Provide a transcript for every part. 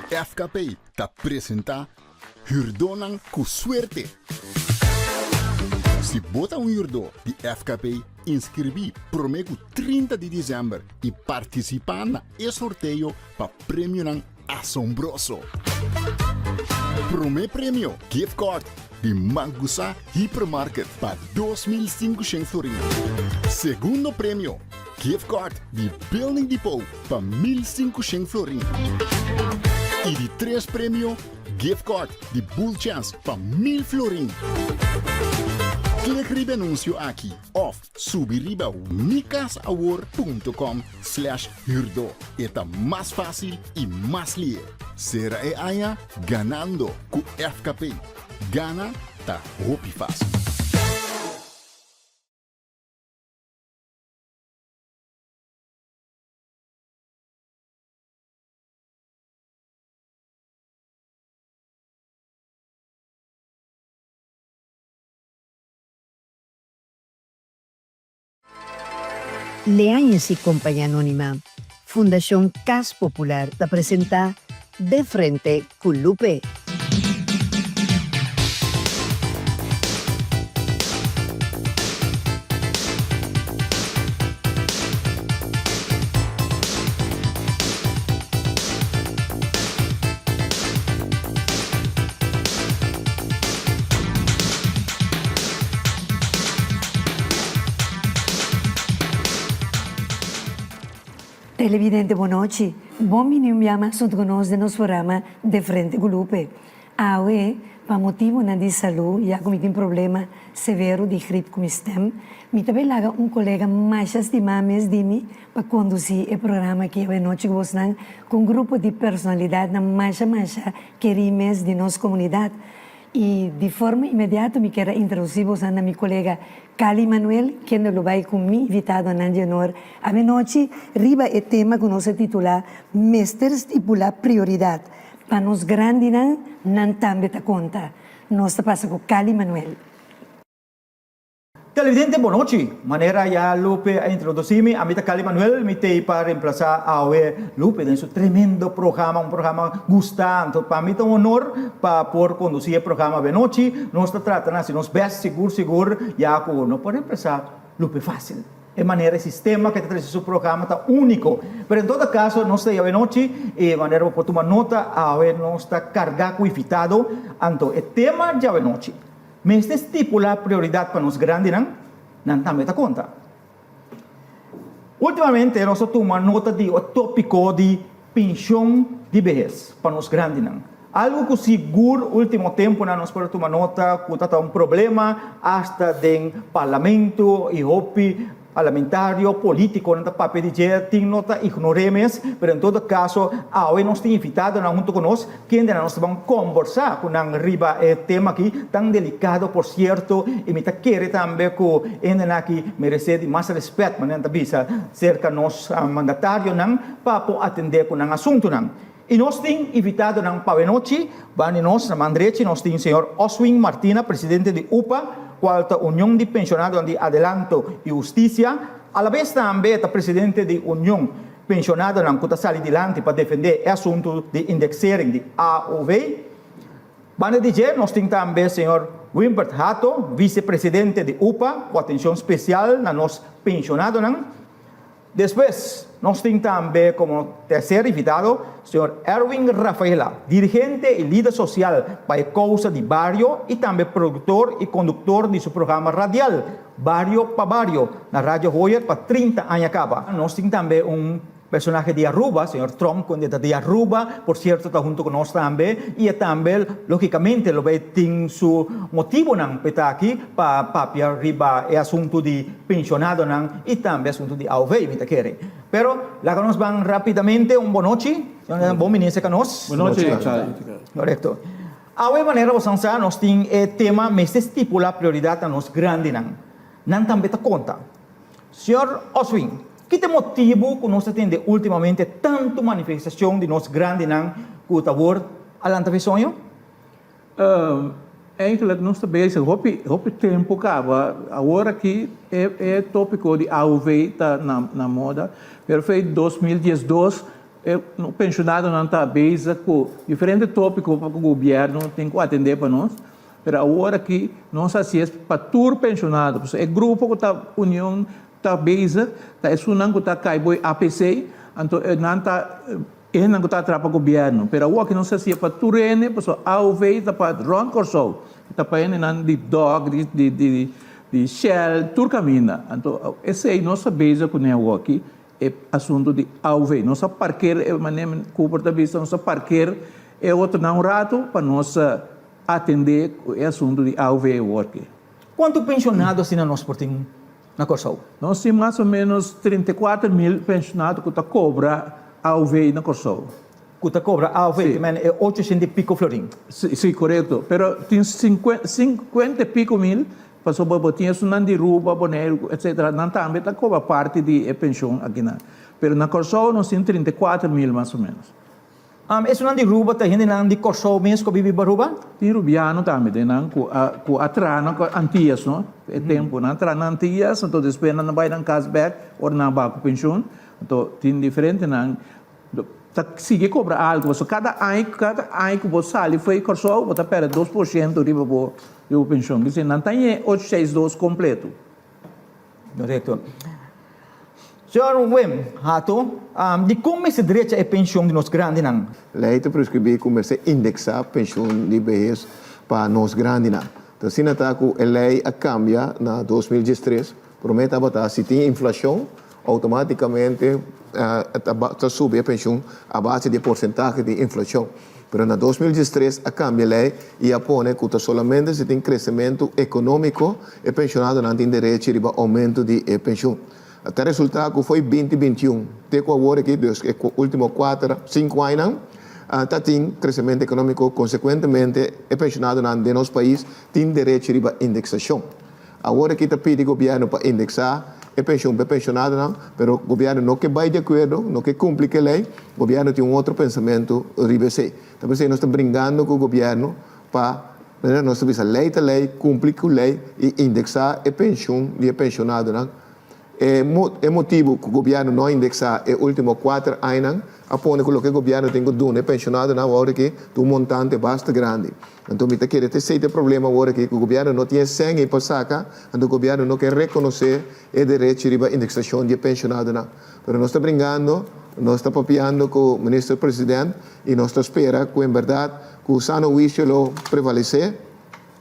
FKP ta presenta Hürdónan ku Suerte! Si bo ta un hürdó di FKP, inskribí promé ku 30 di desèmber i partisipá na e sorteo pa premionan asombroso! Promé premio, gift card di Mangusa Hypermarket pa 2500 florin. Segundo premio, gift card di Building Depot pa 1500 florin. I di tres premio, gift card di Bull Chance pa 1000 florin. Klik riba e anuncio aki of subi riba mikasawor.com slash huurdo. E ta mas fácil i mas lihe. Sera e aña ganando ku FKP. Gana ta hopi fácil. Leañez y Compañía Anónima, Fundacion Cas Popular ta presenta De Frente cu Lupe. Televidente bonochi, bon bini un bia mas hunto cu nos den nos programa De Frente cu Lupe. Awe, pa motibonan di salú, ya cu mi tin problema severo di grip cu mi stem, mi ta bay laga un colega masha stima mes di mi pa conduci e programa aki awe nochi cu bosnan cu un grupo di personalidadnan masha masha keri mes di nos comunidad. Y di forma inmediato mi kier a introduci bosnan na mi colega Cali Manuel, kende lo bay cu mi invitadonan di honor awe nochi riba e tema cu nos a titula Mester stipula prioridad pa nos grandinan, nan tambe ta conta. Nos ta pasa cu Cali Manuel. Televidente bonochi, manera ya Lupe a introduci mi, ami ta Cali Manuel, mi t'ey pa reemplaza awe Lupe den su tremendo programa, un programa gusta, anto pa mi ta un honor pa por conduci e programa awenochi, nos ta trata na haci nos best sigur sigur ya cu no por reemplaza Lupe facil, e manera e sistema cu e ta trece su programa ta unico, pero en todo caso nos t'ey awenochi y manera bo por tuma nota awe nos ta carga cu invitado, anto e tema djawenochi. Mester stipulá prioridat pa nos grandinan, nan tambe ta konta. Últimamente nos a tuma nota di e tópiko di penshon di behes pa nos grandinan. Algu ku sigur último tempunan nos por a tuma nota ku ta ta un problema asta den parlamento i hopi Parlamentario, politiconan ta papia di dje, tin no ta ignor'é mes, pero en todo caso awe nos tin invitadonan hunto cu nos, kendenan nos ta ban combersa cu nan riba e tema aki tan delicado por cierto, y mi ta kere tambe cu hendenan aki merece di mas respet, manera nan ta bisa, cerca nos mandatarionan pa por atende cu nan asuntonan. Y nos tin invitadonan pa awenochi, banda di nos na man drechi nos tin señor Oswin Martina, presidente di upa, cual ta Union di Pensionadonan di Adelanto y Husticia, alabes tambe e ta presidente di Union Pensionadonan cu ta sali dilanti pa defende e asunto di indexering di AOW. Banda di dje nos tin tambe señor Wimbert Hato, vicepresidente di upa, cu atencion special na nos pensionadonan. Despues nos tin tambe komo terser invitado señor Erwin Rafaela, dirigente i lider sosial pa e kousa di bario i tambe produktor i konduktor di su programa radial Bario pa Bario na Radio Hoyer pa 30 aña kaba. Nos tin tambe un personahe di Aruba, señor Tromp, ku ta di Aruba, por sierto ta hunto ku nos tambe i e tambe logikamente lo bay tin su motibonan pa e ta aki pa papia riba e asuntu di pensionadonan y tambe asunto di AOV mi ta kere. Pero laga nos ban rapidamente un bonochi, bon minister ka nos. Bonochi. Correcto. Awe manera bosan sa nos tin e tema mester stipula prioridad na nos grandinan. Nan tambe ta conta. Señor Oswin, ki ta e motibo cu nos ta tende ultimamente tanto manifestacion di nos grandinan cu ta word a lanta fe soño? Eigenlijk nos ta bezig hopi hopi tempo caba. Awor aki e e topico di AOV ta na na moda, pero fei 2012. E penshonadonan ta bezig ku diferente tópiko pa ku gobièrnu tin ku atendé pa nos, pero awor aki nos hasi es pa tur penshonado. Pasobra e grupo ku ta union ta bezig ta esunnan ku ta kai bo e APC, anto nan ta e hendenan ku ta atrapa gobièrnu. Pero awor aki nos hasié pa tur hende, pasobra AOV ta pa rònt Kòrsou, ta pa hendenan di dòk, di Shell, tur kaminda. Anto esei nos ta bezig kuné awor aki. E asuntu di AOV. Nos a parker e manera Cooper ta bisa, nos a parker e otronan un ratu pa nos atendé ku e asuntu di AOV awor ki. Kuantu penshonado asina nos por tin na Kòrsou? Nos tin mas o ménos 34 mil penshonado ku ta kobra AOV na Kòrsou. Ku ta kobra AOV, te men e 800 i piko florin. Sí, sí, korekto. Pero tin 50 i piko mil. Pasobra bo tin esunnan di Ruba, Boneiru, etcetera, nan tambe ta cobra parti di e pension akinan. Pero na Kòrsou nos tin 34 mil mas o menos. Esunnan di Ruba ta hendenan di Kòrsou mes ku a bibi Aruba? Tin rubiano tambe den nan ku a traha na Antillas, no? E tempu nan a traha na Antillas, anto despues nan a bai nan kas bek ora nan a baha ku pension. Anto tin diferentenan ta sigui cobra algo, pasobra cada aña ku bo sali for di Kòrsou bo ta pèrdè 2% riba bo penshon. Dice nan ta ñe 862 kompleto. Korekto. Señor Wim Hato, di kon mester drecha e penshon di nos grandinan? Lei ta preskribí ku mester indeksá penshon di behes pa nos grandinan. Ta asina ta ku e lei a kambia na 2013. Promé tabata si tin inflashon, outomátikamente ta subi e penshon a base di e porsentahe di inflashon. Pero na 2013 a kambia e lei i a pone ku ta solamente si tin kresementu ekonómiko e penshonadonan tin derechi riba oumento di e penshon. Ta resultá ku fo'i 2021 te ku awor aki, dus e último kuater, sinku añanan, ta tin kresementu ekonómiko, konsekuentemente e penshonadonan den nos pais tin derechi riba indeksashon. Awor aki ta pidi gobièrnu pa indeksá e penshon pa e penshonadonan, pero gobièrnu no ke bai di akuerdo, no ke kumpli ku e lei, gobièrnu tin un otro pensamentu riba esei. Ta p'esei nos ta bringando ku gobièrnu pa manera nos ta bisa lei ta lei, kumpli ku lei i indeksá e penshon di e penshonadonan. E e motibu ku gobièrnu no a indeksá e último kuater añanan a pone ku loke gobièrnu tin ku duna e penshonadonan awor aki ta un montante basta grandi. Anto mi ta kere ta esei ta e problema awor aki ku gobièrnu no tin e sèn ei pa saka, anto gobièrnu no ke rekonosé e derechi riba indeksashon di e penshonadonan. Pero nos ta bringando, nos ta papiando ku Minister President i nos ta spera ku en bèrdat ku sano huisio lo prevalesé,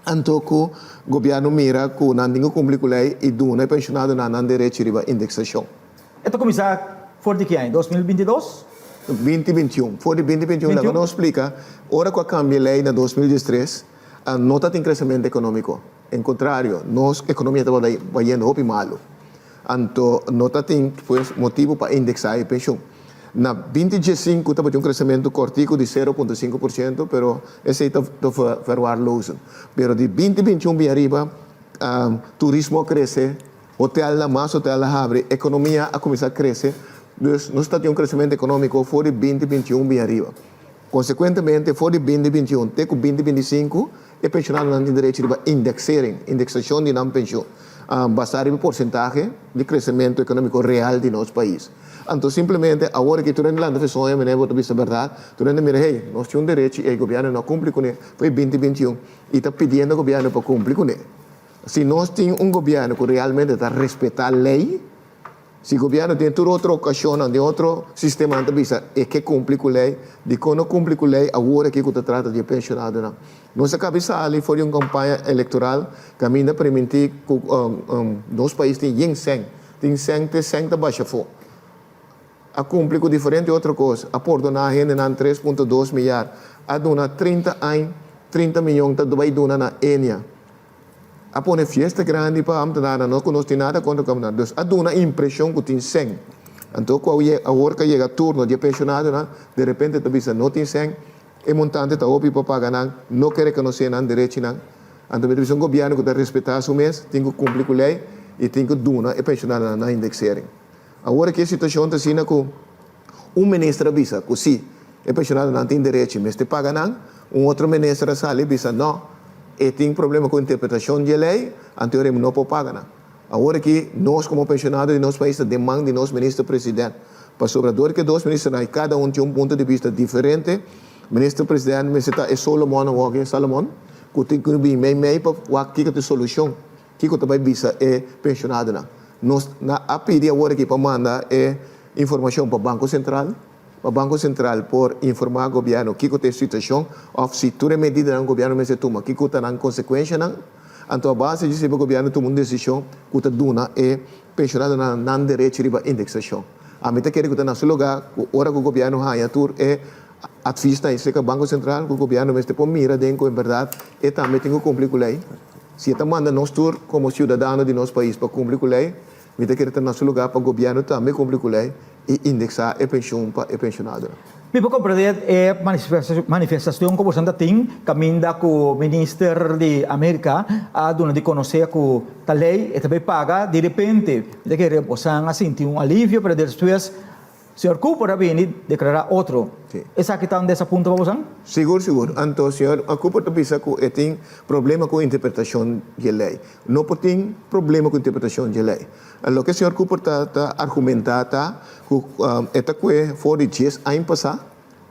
anto ku gobièrnu mira ku nan tin ku kumpli ku lei i duna e penshonadonan nan derechi riba indeksashon. E ta kuminsá for di ki aña? 2022? 2021. For di 2021 laga nos splika, ora ku a kambia e lei na 2013, no ta tin kresementu ekonómiko. En kontrario, nos ekonomia tabata bayendo hopi malu. Anto no ta tin pues motibu pa indeksá e penshon. Na 2015 tabatin un kresementu kòrtiku di 0.5%, pero esei ta te verwaarlozen. Pero di 2021 bin ariba, turismo a krese, hotelnan, mas hotel a habri, ekonomia a kuminsá krese. Dus nos ta tin un kresementu ekonómiko for di 2021 bin ariba. Konsekuentemente, for di 2021 te ku 2025, e penshonadonan tin derecho riba indeksering, indeksashon di nan penshon, basá riba porsentahe di kresementu ekonómiko real di nos pais. Anto simplemente awor aki tur hende lanta fesoña, meneer bo ta bisa bèrdat, tur hende mira, hey, nos tin un derecho i e gobièrnu no a kumpli kuné for e 2021 i ta pidiendo gobièrnu pa kumpli kuné. Si nos tin un gobièrnu ku realmente ta respetá lei, si gobièrnu tin tur otro okashonnan, den otro sistemanan ta bisa e ke kumpli ku lei, dikon no kumpli ku lei awor aki ku ta trata di e penshonadonan? Nos a kabi sali for di un kampaña elektoral kaminda primintí ku nos pais tin yen sèn, tin sèn te sèn ta basha afó. A kumpli ku diferente otro kos, a pordoná hendenan 3.2 miar, a duna 30 añ 30 miyon ta bai duna na Enia. A pone fiesta grandi pa ambtenaarnan, no ku nos tin nada kontra ku ambtenaar. Dus a duna impreshon ku tin sèn. Anto ku awor ku a yega turno di e penshonadonan, de repente ta bisa no tin sèn, e montante ta hopi pa paga nan, no ke rekonosé nan derechinan. Anto mi ta bisa un gobièrnu ku ta respetá su mes tin ku kumpli ku lei i tin ku duna e penshonadonan nan indeksering. Awor aki e situashon ta asina ku un minister a bisa ku si, e penshonadonan tin derechi mester paga nan, un otro minister a sali bisa no, e tin problema ku interpretashon di e lei, anto e no por paga nan. Awor aki nos komo penshonado di nos pais ta den man di nos minister president. Pasobra dor ku e dos ministernan ei kada un tin un punto di bista diferente, minister presidente mester ta e Solomon awor aki, Salomon, ku tin ku bin mei mei pa wak kiko ta e solushon, kiko ta bai bisa e penshonadonan. Nos na a pidi awor aki pa manda e informashon pa Banko Sentral, pa Banko Sentral por informá gobièrnu kiko ta e situashon òf si tur e medidanan gobièrnu mester tuma kiko ta nan konsekuenshanan. Anto a base di esei gobièrnu tuma un desishon ku ta duna e Pensionadonan nan derecho riba indeksashon. Ami ta kere ku ta na su lugá ku ora ku gobièrnu haña tur e atvisnan i serka Banko Sentral ku gobièrnu mester por mira den ku en bèrdat e tambe tin ku kumpli ku lei. Si e ta manda nos tur komo siudadano di nos pais pa kumpli ku lei, mi ta kere ta na su lugá pa gobièrnu tambe kumpli ku lei i indeksá e penshun pa e pensionadonan. Mi por comprende e manifestacion cu boso ta tin caminda cu minister di America a duna di conoce cu ta ley e ta bay paga di repente mi ta kere bosan a sinti un alivio pero despues señor Cooper a bini declara otro. Esaki ta un desapunto pa bosan? Sigur sigur. Anto señor Cooper ta bisa cu e tin problema cu interpretacion di e ley. No por tin problema cu interpretacion di e ley. Loke señor Cooper ta ta argumentá ta ku e ta kue for di dies aña pasá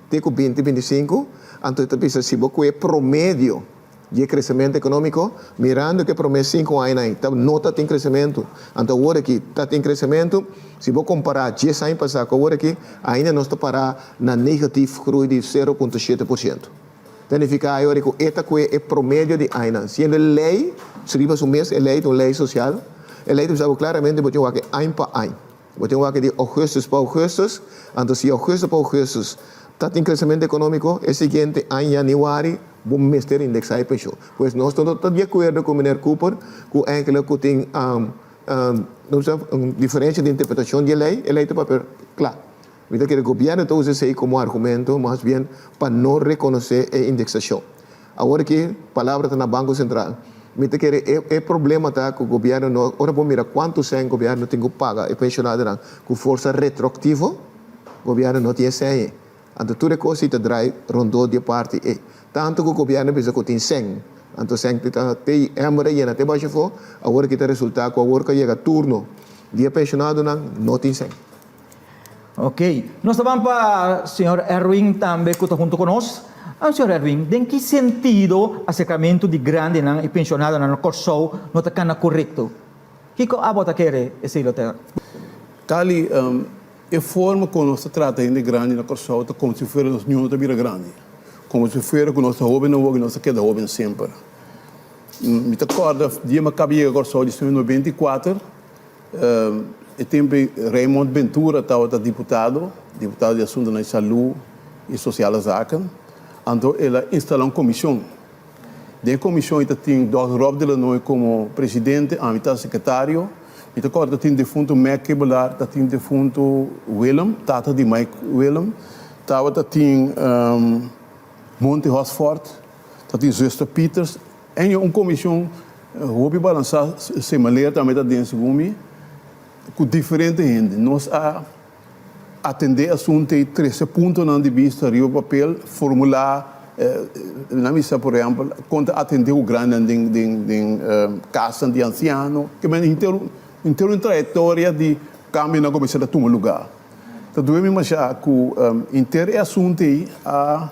te ku binti binti sinku, anto e ta bisa si bo kue promedio di e kresementu ekonómiko, mirando ku e promé sinku añanan ta no ta tin kresementu, anto awor aki ta tin kresementu, si bo kompará dies aña pasá ku awor aki, ainda nos ta pará na negatif groei di 0,7%. Ta nifiká ayori ku e ta kue e promedio di añanan. Siendo e lei riba su mes, e lei ta un lei sosial, e lei ta bisa bo klaramente bo tin wak e añ pa añ. Bo tin wak di ougùstùs pa ougùstùs, anto si ougùstùs pa ougùstùs ta tin kresementu ekonómiko, e siguiente añ yanüari bo mester indeksá e penshon. Pues nos no ta di akuerdo ku meneer Cooper ku enkele ku tin un diferensia di interpretashon di e lei, e lei ta papia kla. Mi ta kere gobièrnu ta usa esei komo argumento mas bien pa no rekonosé e indeksashon. Awor aki palabra ta na Banko Sentral. Mi ta kere e e problema ta ku gobièrnu no ora bo mira kuantu sèn gobièrnu tin ku paga e penshonadonan ku forsa retroaktivo, gobièrnu no tin e sèn ei. Anto tur e kos ei ta drai rondó di e parti ei. Tantu ku gobièrnu bisa ku tin sèn, anto sèn ta te èmber a yena te basha afó, awor aki ta resultá ku awor ku a yega turno di e penshonadonan no tin sèn. Ok. Nos ta ban pa señor Erwin tambe cu ta hunto cu nos. Señor Erwin, den ki sentido acercamento di grandinan y pensionadonan na Corsou no ta cana corecto? Kico abo ta kere esey lo ta? Tali, e forma con nos ta trata hende grandi na Corsou ta como si fuera nos niun no ta bira grandi. Como si fuera cu nos ta hoben awor y nos ta keda hoben semper. Mi ta corda dia mi a caba yega Corsou di 94. E tempu ei Raymond Ventura tabata diputado, diputado di Asuntunan di Salú i Sosiale Zaken. Anto el a instalá un komishon. Den e komishon ei ta tin dòkter Rob de Lanoy komo presidente, ami ta sekretario. Mi ta kòrda ta tin defuntu Mac Kebelaar, ta tin defuntu Willem, tata di Mike Willem. Tabata tin Monty Hosford, ta tin zuster Peters. En un komishon hopi balansá Semaleer tambe ta den segun mi, ku diferente hende. Nos a atendé asuntu ei, trese puntonan di bista riba papel, formulá, nan bisa por ehèmpel, kon ta atendé ku grandinan den den den kasnan di ansiano. Ke men henter henter un trayektoria di kambionan ku mester a tuma lugá. Ta duel mi mashá ku henter e asuntu ei a.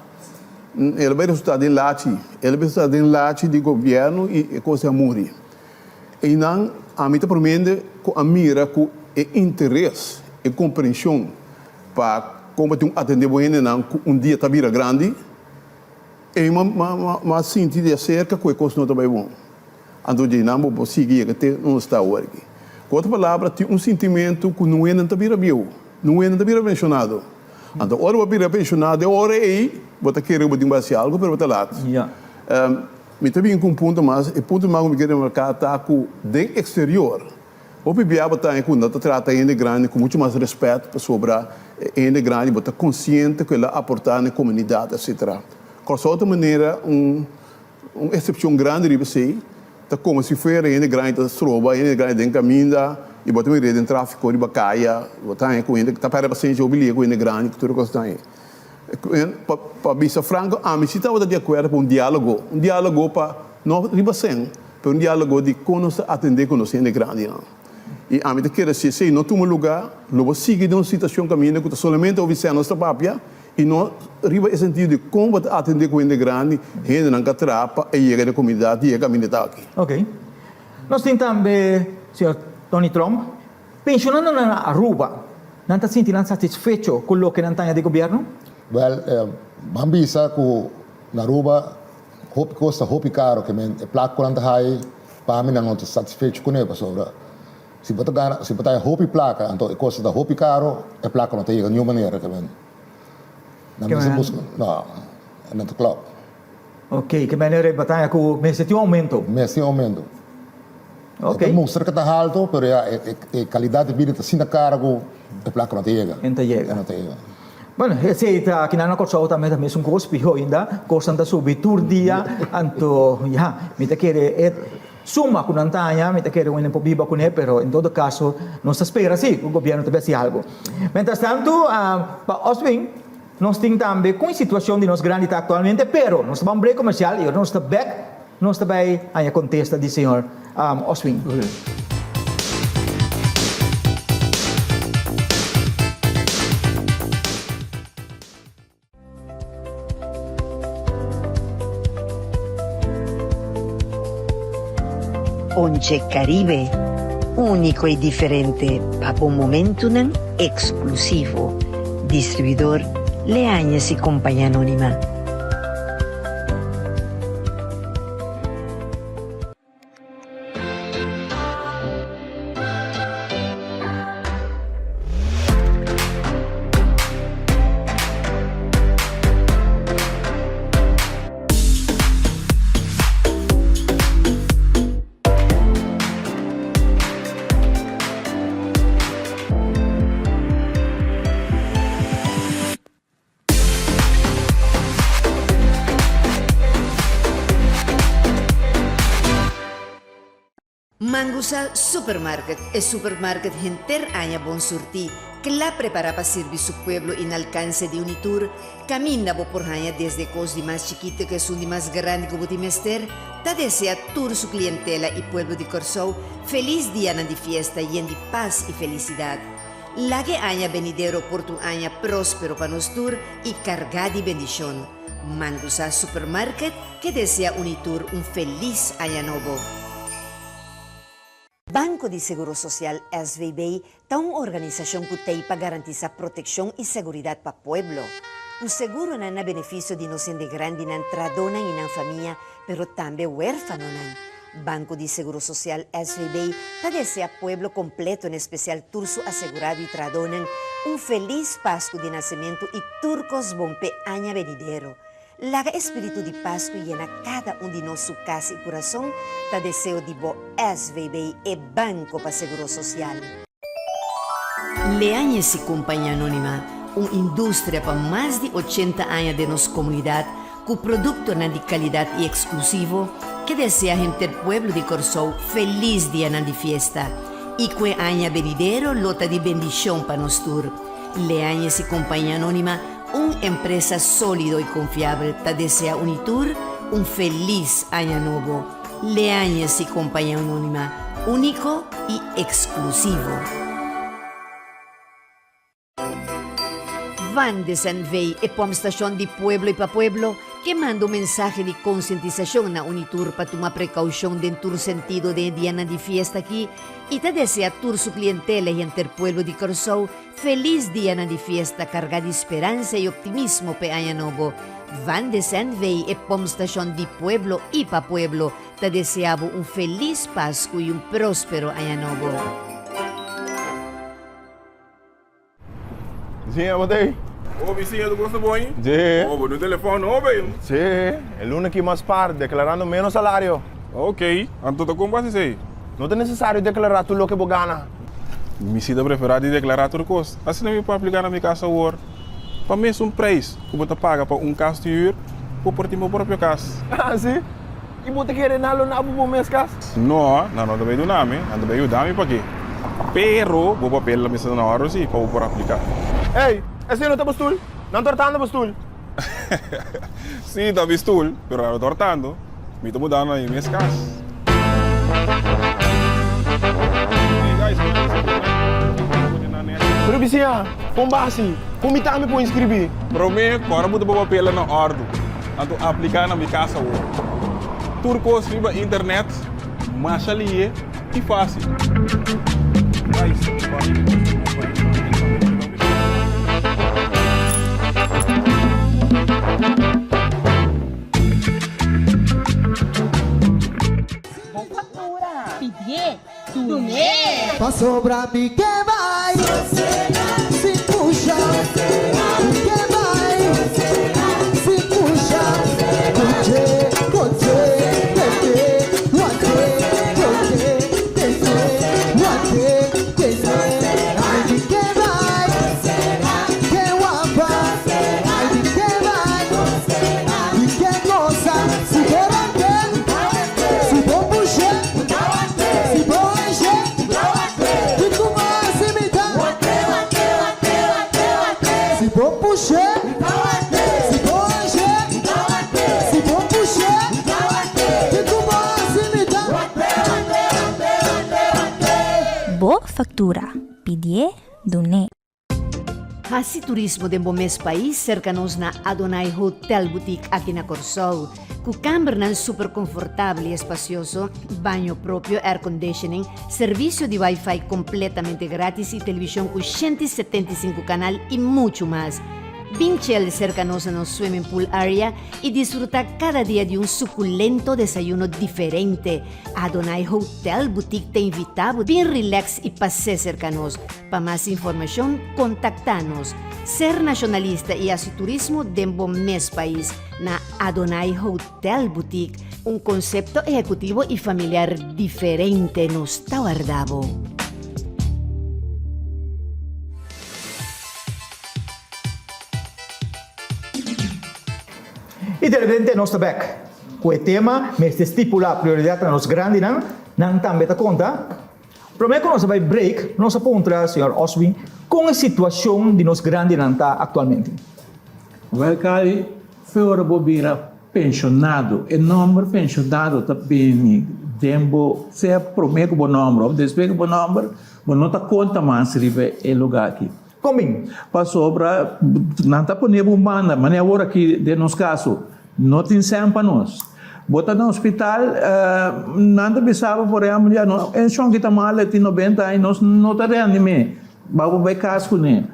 El a bai resultá den lachi. El a bai resultá den lachi di gobièrnu i e kos a muri. Einan ami ta promende ku a mira ku e interes, e komprenshon pa kon bo tin un atendé bo hendenan ku un dia ta bira grandi, ei m'a sinti di aserka ku e kos no ta bai bon. Anto dje nan bo por sigui yega te nos ta awor aki. Ku otro palabra, tin un sintimentu ku nun hende no ta bira bieu, nun hende no ta bira penshonado. Anto ora bo bira penshonado, e ora ei bo ta kere ku bo tin ku hasi algu, pero bo ta lat. Mi ta bin ku un punto mas, e punto mas ku mi ke remarká ta ku den eksterior, hopi bia bo ta haña ku nan ta trata hende grandi ku muchu mas rèspèt pasobra e hende grandi bo ta konsiente ku el a aportá na e komunidat, etsetera. Kòrsou ta manera un. Un eksepshon grandi riba esei ta komo si fuera hende grandi ta stroba hende grandi den kaminda i bo ta mira den trafiko riba kaya, bo ta haña ku hende ta pèrdè pasensia hopi lia ku hende grandi ku tur e kos ta haña. Pa bisa franko ami si tabata di akuerdo pa un dialogo, un dialogo pa no riba sèn pero un dialogo di kon nos ta atendé ku nos hende grandinan. I ami ta kere si esei no tuma lugá, lo bo sigui den un situashon kaminda ku ta solamente ofisial nos ta papia i no riba e sentido di kon bo ta atendé ku hende grandi, hendenan ka traha pa e yega den komunidat i e kaminda ta aki. Ok. Nos tin tambe señor Tony Tromp. Penshonandonan na Aruba, nan ta sinti nan satisfecho ku loke nan taña di gobièrnu? Wèl, ban bisa ku na Aruba hopi kos ta hopi karo, ke men e plak ku nan ta haña pa mi nan no ta satisfecho kuné pasobra si bo ta gana, si bo ta haña hopi plaka anto e kos ta hopi karo, e plaka no ta yega niun manera, ke men nan mester buska, no, e no ta klòp. Ok, ke manera e bataya ku mester tin un aumento? Mester tin un aumento. Ok. E ta mustra ke ta halto, pero ya e kalidat di bida ta asina karo ku e plaka no ta yega. E no ta yega. E no ta yega. Bueno, esei ta kinan na Kòrsou tambe ta mesun kos, piho ainda, kosnan ta subi tur dia, anto ya, mi ta kere e suma ku nan ta haña, mi ta kere un por biba kuné, pero en todo kaso nos ta spera si ku gobièrnu ta bai hasi algu. Mientras tanto, pa Oswin. Nos tin tambe con e situacion di nos grandi ta actualmente, pero nos ta bai un break comercial y ora nos ta bek nos ta bai haña contesta di señor Oswin. Ponche Caribe, úniko i diferente pa bo momentunan eksklusivo. Distribuidor Leañez y Compañía Anónima. Mangusa Supermarket, e supermarket henter aña bon surtí, kla prepará pa sirbi su pueblo i na alkanse di un i tur. Kaminda bo por haña desde kos di mas chikito ku esun di mas grandi ku bo tin mester, ta desea tur su klientela i pueblo di Kòrsou felis dianan di fiesta yen di pas i felisidat. Laga e aña benidero por ta un aña próspero pa nos tur i kargá di bendishon. Mangusa Supermarket ke desea un i tur un felis aña nobo. Banco di Seguro Social, SVB, ta un organisashon ku t'ei pa garantisá protekshon i seguridat pa pueblo. Ku seguronan na benefisio di nos hende grandinan, tradónan i nan famia, pero tambe wérfanonan. Banco di Seguro Social, SVB, ta deseá pueblo kompleto, en espesial tur su asegurado i tradónan, un felis Pasku di Nasementu i tur kos bon p'e aña benidero. Laga e spiritu di Pasku yena kada un di nos su kas i kurason, ta deseo di bo SVB e banko pa seguro sosial. Leañez y Compañía Anónima, un industria pa mas di ochenta aña den nos komunidat ku produktonan di kalidat i eksklusivo, ke desea henter pueblo di Kòrsou felis dianan di fiesta i ku e aña benidero lo ta di bendishon pa nos tur. Leañez y Compañía Anónima Un empresa sólido y confiabel ta desea un y tur un feliz aña nobo. Leañez y Compañía Anónima, único y exclusivo. Van de Sanvey, e pompstation di pueblo y pa pueblo, ke manda un mensahe di konsientisashon na un y tur pa tuma prekoushon den tur sentido den e dianan di fiesta aki y ta desea tur su klientela y henter pueblo di Kòrsou Felis dianan di fiesta kargá di speransa i optimismo p'e aña nobo. Van de Sandwey, e pompstashon di pueblo i pa pueblo, ta deseá bo un felis Pasku i un próspero aña nobo. Bisiña, bo ta ei? Oh, bisiña, tu kosa bon? Sí. Oh, bo no telefòn no, bay? Sí, e luna aki mas par, deklarando ménos salario. Ok, anto ta kon bo hasi esei? No ta nesesario deklará tur loke bo gana. Mi si ta preferá di deklará tur kos. Asina mi por apliká na mi kas awor. Pa mesun preis ku bo ta paga pa un kas di hür, bo por tin bo propio kas. Ah, si? I bo ta kere nan lo na bo bo mes kas? No, nan no ta bai duna mi, nan ta bai yuda mi p'aki. Pero bo papel lo mester ta na òrdu si pa bo por apliká. Ey, esei no ta bo stul? Nan tortando bo stul. Si, ta mi stul, pero nan no tortando. Mi ta mudando na mi mes kas. Pero bisiña, kon basi? Kon mi tambe por inskribí? Promé, kòrda bo ta bo papelnan na òrdu, anto apliká na Mi Kas Awor. Tur kos riba internet, masha lihé i fásil. Bo factura. Pidié. Dun'é. Pasobra mi ke bai sin pusha Mi ke bai sin pusha Koche, koche, tete, wante, koche, tete, wante, tete Ai mi ke bai, ke wapa Ai mi ke bai, mi ke gosa Si bo rante, si bo pusha Si bo hañ'é, kiko bo hasi mi ta? Si bo push'é, si bo hañ'é, si bo push'é, kiko bo hasi mi ta? Bo factura, pidié, dun'é. Hasi turismo den bo mes pais serka nos na Adonai Hotel Boutique aki na Kòrsou. Ku kambernan super konfortabel i espasioso, baño propio, airconditioning, servisio di wifi kompletamente gratis i televishon ku 175 kanal i muchu mas. Bin chel serka nos na nos swimming pool area i disfruta kada dia di un sukulento desayuno diferente. Adonai Hotel Boutique ta invita bo bin relax i pas'é serka nos. Pa mas informashon kontaktá nos. Ser nashonalista i hasi turismo den bo mes pais na Adonai Hotel Boutique, un konsepto ehekutivo i familiar diferente nos ta warda bo. I de repente nos ta bek ku e tema mester stipulá prioridat na nos grandinan, nan tambe ta konta. Promé ku nos a bai break, nos a puntra señor Oswin kon e situashon di nos grandinan ta aktualmente. Wèl Kali, fe ora bo bira penshonado, e nòmber penshonado ta bini den bo, sea promé ku bo nòmber òf despues ku bo nòmber, bo no ta konta mas riba e lugá aki. Kon bin? Pasobra nan ta pone bo un banda, manera awor aki den nos kaso, no tin sèn pa nos. Bo ta na hospital, nan ta bisa bo por ehèmpel, ya no, e shon ki ta mal e tin nobenta aña, nos no ta reanim'é, ba bo bai kas kuné.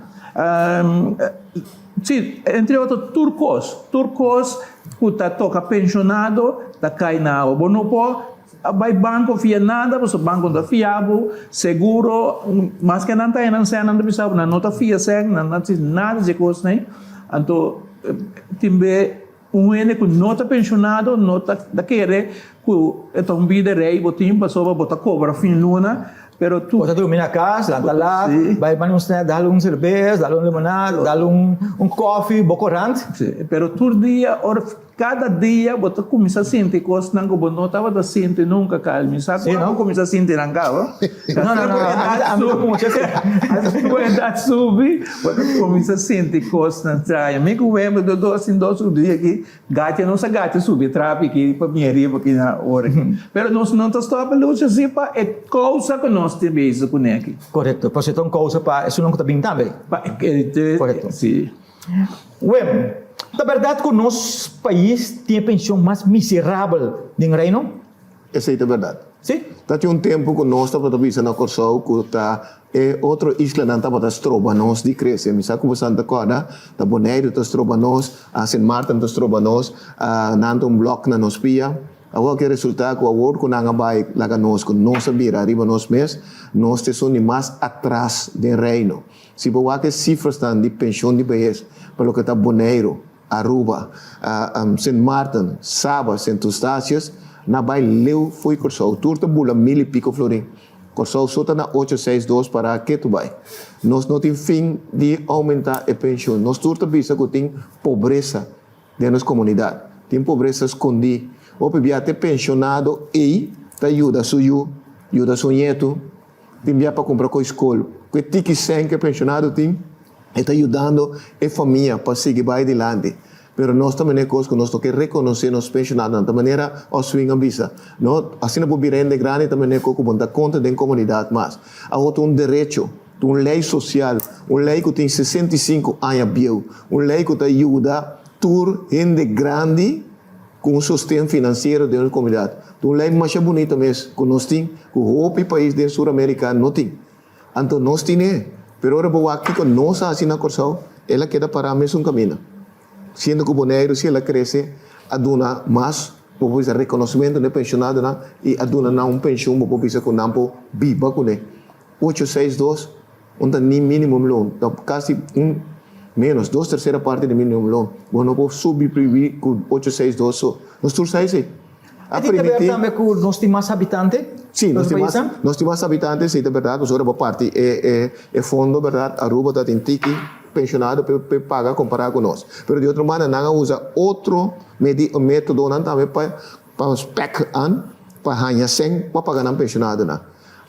Si, entre otro tur kos, tur kos ku ta toka penshonado ta kai na awa. Bo no por A bai banco fia nada pasobra banco no ta fia bo, seguro maske nan ta nan sèn nan ta bisa bo nan no ta fia sèn nan no ta hasi nada dje kosnan ei, anto tin be un hende ku no ta penshonado no ta kere ku e ta un bida rei bo tin pasobra bo ta kobra fin luna pero tu. Bo ta drumi na kas, lanta lat, bai manda un snèk, dal un serbes, dal un limonada, dal un kòfi, bo korant. Si, pero tur dia ora. Kada dia bo ta kuminsá sinti kosnan ku bo no tabata sinti nunka, Kyle. Mi sa ku abo kuminsá sinti nan kaba. No, no, no, ami ta mucha si. As bo edat subi, bo ta kuminsá sinti kosnan straño. Mi ku Wember do dos en dos dia aki, gacha nos a gacha subi e trapi aki pa bini ariba aki na ora aki. Pero nos no ta stòp e lucha si pa e kousa ku nos tin bezig kuné aki. Korekto, pasobra e ta un kousa pa esunnan ku ta bini tambe. Pa e, Korekto. Si. Wem, ta bèrdat ku nos pais tin e penshon mas miserabel den Reino? Esei ta bèrdat. Sí. Ta tin un tempu ku nos tabata bisa na Kòrsou ku ta e otro islanan tabata stroba nos di krese. Mi sa ku bosan ta kòrda, ta Boneiru ta stroba nos, Sint Maarten ta stroba nos, nan ta un blòk na nos pia. Awor ke resultá ku awor ku nan a bai laga nos ku nos a bira riba nos mes, nos ta esun di mas atras den Reino. Si bo wak e sifrasnan di penshon di behes pa loke ta Boneiru, Aruba, Sint Maarten, Saba, Sint Eustatius, na bai leu fo'i Kòrsou. Tur ta bula mil i piko florin. Kòrsou so ta na ocho seis dos para ketu bai. Nos no tin fin di oumentá e penshon. Nos tur ta bisa ku tin pobresa den nos komunidat. Tin pobresa skondí. Hopi bia te penshonado ei ta yuda su yu, yuda su ñetu. Tin bia pa kumpra koi skol. Ku e tiki sèn ku e penshonado tin, e ta yudando e famia pa sigui bai dilanti. Pero nos ta manera kos ku nos no ke rekonosé nos penshonadonan. Ta manera Oswin a bisa, no, asina bo bira hende grandi ta manera ku bo no ta konta den komunidat mas. Awor ta un derecho. Ta un lei sosial, un lei ku tin 65 aña bieu, un lei ku ta yuda tur hende grandi ku un sosten finansiero den nos komunidat. Ta un lei masha bunita mes ku nos tin, ku hopi pais den Sur Amerika no tin. Anto nos tin'é, pero ora bo wak kiko nos a hasi na Kòrsou, el a keda pará mesun kaminda. Siendo ku Boneiru si el a krese, a duna mas, bo por bisa, rekonosementu na e penshonadonan i a duna nan un penshun, bo por bisa ku nan por biba kuné. Ocho seis dos, un ta ni minimum loon, ta kasi un menos, dos tersera parti di minimum loon. Bo no por subi ku ocho seis dos so. Nos tur sa esei. A E tin ke ber tambe ku nos tin mas habitante? Sí, nos tin mas, nos tin mas habitante, sí ta berdad, pasobra bo parti e e e fondo berdad, Aruba ta tin tiki pensionado pe pe paga kompará ku nos. Pero di otro banda nan a usa otro medi metodonan tambe pa pa spek an pa haña sèn pa paga nan pensionadonan.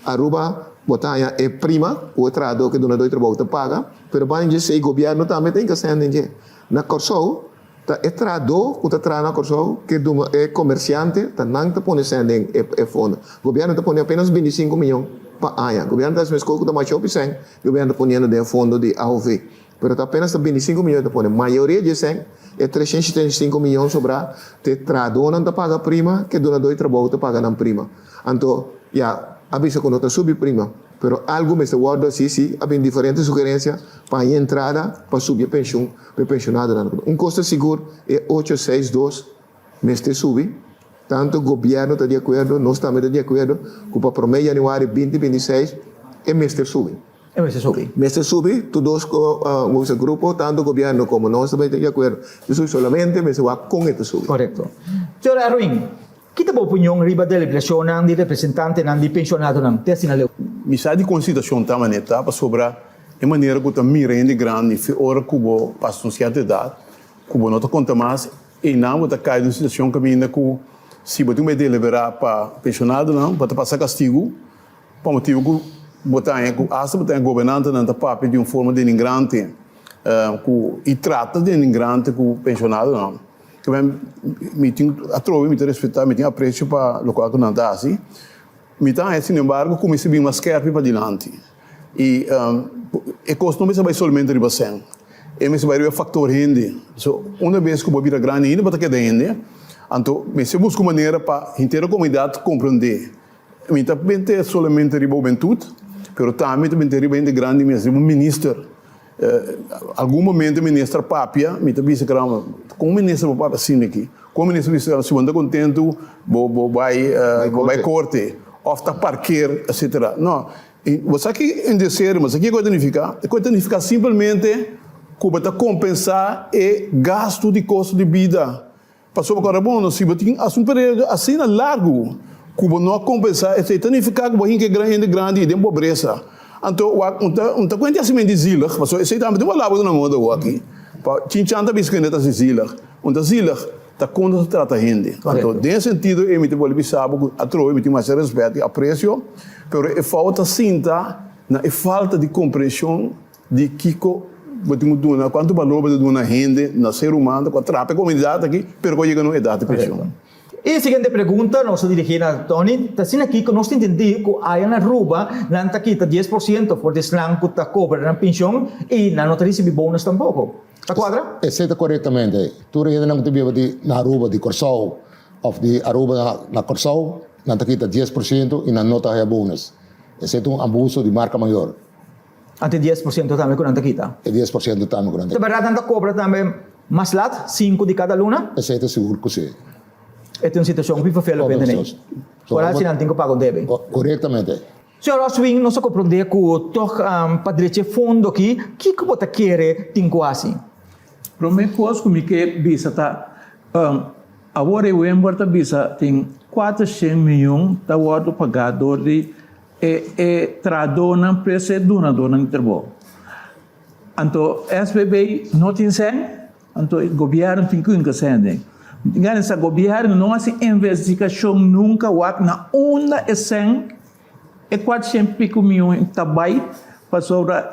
Aruba bo ta haña e prima ku e trahadó ku e dunadó di trabou ta paga, pero banda dje esei gobièrnu tambe ta hinka sèn den dje. Na Kòrsou Ta e trahadó ku ta traha na Kòrsou ke duna e komersiante, ta nan ta pone sèn den e fondo. Gobièrnu ta pone apenas 25 miyon pa aña. Gobièrnu ta hasi meskos ku ta masha hopi sèn, gobièrnu ta poniendo den e fondo di AOV. Pero ta apenas ta 25 miyon e ta pone. Mayoria di e sèn, e 375 miyon sobrá, ta e trahadónan ta paga prima, ke dunadó di trabou ta paga nan prima. Anto, ya, a bisa ku no ta subi prima. Pero algu mester wòrdu hasi, si a bin diferente sugerensia pa haña entrada pa subi e penshun pa e penshonadonan. Un kos ta sigur, e ocho seis dos mester subi. Tantu gobièrnu ta di akuerdo, nos tambe ta di akuerdo ku pa promé yanüari binti 26 e mester subi. E mester subi. Mester subi, tur dos grupo, tantu gobièrnu komo nos ta di akuerdo. Mester subi, solamente mester wak kon e ta subi. Korekto. Señor Erwin, Ki ta bo opinion riba deliberashonnan di representantenan di penshonadonan te asina leu? Mi sa di kon situashon ta manera ta pasobra e manera ku ta mira hende grandi fi ora ku bo pasa un sierto edat ku bo no ta konta mas einan bo ta kai den un situashon kaminda ku si bo tin bai deliberá pa penshonadonan bo ta pasa kastigu pa motibu ku bo ta haña ku asta bo ta haña gobernantenan ta papia di un forma denigrante ku i trata denigrante ku penshonadonan. Mi tin atrobe, mi ta respetá, mi tin apresio pa lokual ku nan ta hasi. Mi ta haña sinembargo ku mester bin mas skèrpi padilanti. I e kos no mester bai solamente riba sèn, e mester bai riba e faktor hende. So, una bes ku bo bira grandi ainda bo ta keda hende, anto mester buska un manera pa henter e komunidat komprendé. Mi ta bente solamente riba hubentut, pero tambe mi ta bente riba hende grandi mes, riba minister. Algun momento minister papia, mi ta bisa caramba, con minister bo papia asina aki? Con minister bisa si bo no ta contento bo bo bay bo bay corte of ta parkeer etcetera. No, bo sa ki en de serio, bo sa kico ta nifica? E ta nifica simplemente cu bo ta compensa e gasto di costo di bida. Pasobra ku ora bo no si bo tin hasi un periodo asina largu ku bo no a kompensá esei ta nifiká ku bo hinka e gran hende grandi i den pobresa. Anto wak un ta un ta kuenta hasimentu di zielig pasobra esei tambe ta un palabra ku nan moda awor aki. Pa chinchan ta bisa ku hende ta hasi zielig. Un ta zielig ta kon ta trata hende. Anto den e sentido ei mi ta bolbe bisa bo ku atrobe mi tin masha rèspèt i apresio pero e fout ta sinta na e falta di komprenshon Di kiko bo tin ku duna, kuantu balor bo ta duna hende na ser humano ku a trapa e komunidat aki pero ku a yega na un edat di penshon? E siguiente pregunta nos ta dirigí na Tony, ta asina kiko nos ta intendí ku aya na Aruba nan ta kita 10% for di esnan ku ta kobra nan penshon i nan no ta risibí bonus tampoko. Ta kuadra? Esei ta korektamente. Tur e hendenan ku ta biba di na Aruba, di Kòrsou òf di Aruba na Kòrsou, nan ta kita 10% i nan no ta haya bonus. Esei ta un abuso di marka mayor. Anto e 10% tambe ku nan ta kita. E 10% tambe ku nan ta kita. Ta bèrdat nan ta kobra tambe mas lat, sinku di kada luna? Esei ta sigur ku si. E ta un situashon hopi vervelend pa hende nei. Foral si nan tin ku paga un debe. Korektamente. Señor Oswin, nos a komprondé ku tòg pa drecha e fondo aki, kiko bo ta kere tin ku hasi? Promé kos ku mi ke bisa ta, awor e Wember ta bisa tin 400 miyon ta wòrdu pagá dor di E e trahadónan pres e dunadónan di trabou. Anto SBB no tin sèn, anto e gobièrnu tin ku hinka sèn den. Mi tin gana sa gobièrnu no hasi investigashon nunka wak na unda e sèn, e kuatroshen piku mion ta bai, pasobra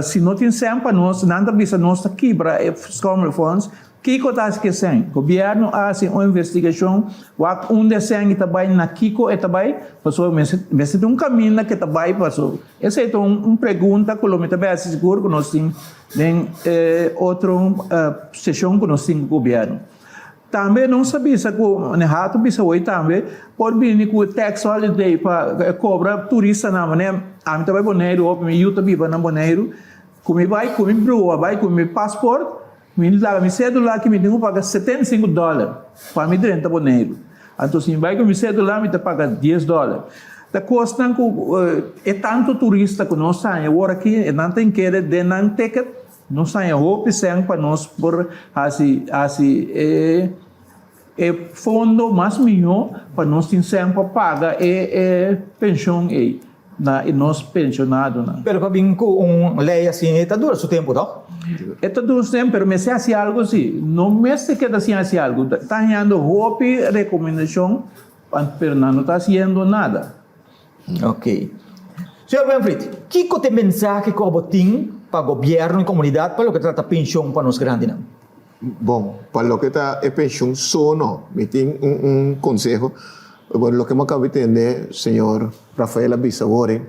si no tin sèn pa nos, nan ta bisa nos ta kibra e Schommelfonds. Kiko ta hasi ku e sèn? Gobièrnu a hasi un investigashon wak unda e sèn ta bai, na kiko e ta bai, pasobra mester mester tin un kaminda ku e ta bai pasobra esei ta un pregunta ku lo mi ta bai hasi sigur ku nos tin den e otro seshon ku nos tin ku gobièrnu. Tambe nos a bisa ku Nehato bisa hoy tambe por bini ku tax holiday pa kobra turistanan manera ami ta bai Boneiru hopi mi yu ta biba na Boneiru ku mi bai ku mi brua bai ku mi paspoort mi laga mi cedula aki mi tin ku paga 75 dollar pa mi drenta Boneiru anto si mi bai ku mi cedula mi ta paga dies dollar ta kosnan ku e tanto turista ku nos haña awor aki nan ta inkere den nan ticket. Nos haña hopi sèn pa nos por hasi hasi e e fondo mas mihó pa nos tin sèn pa paga e e penshon ei na e nos penshonadonan. Pero pa bin ku un lei asin e ta dura su tempu tòg? E ta dura su tempu pero mester hasi algu si. No mester keda sin hasi algu. Ta hañando hopi rekomendashon pero nan no ta hasiendo nada. Ok. Señor Winfried, kiko ta e mensahe ku abo tin pa gobièrnu i komunidat pa loke ta trata penshon pa nos grandinan? Bon, pa loke ta e penshon so no. Mi tin un un konseho. Bon, loke mi a kaba di tende señor Rafael a bisa awor e,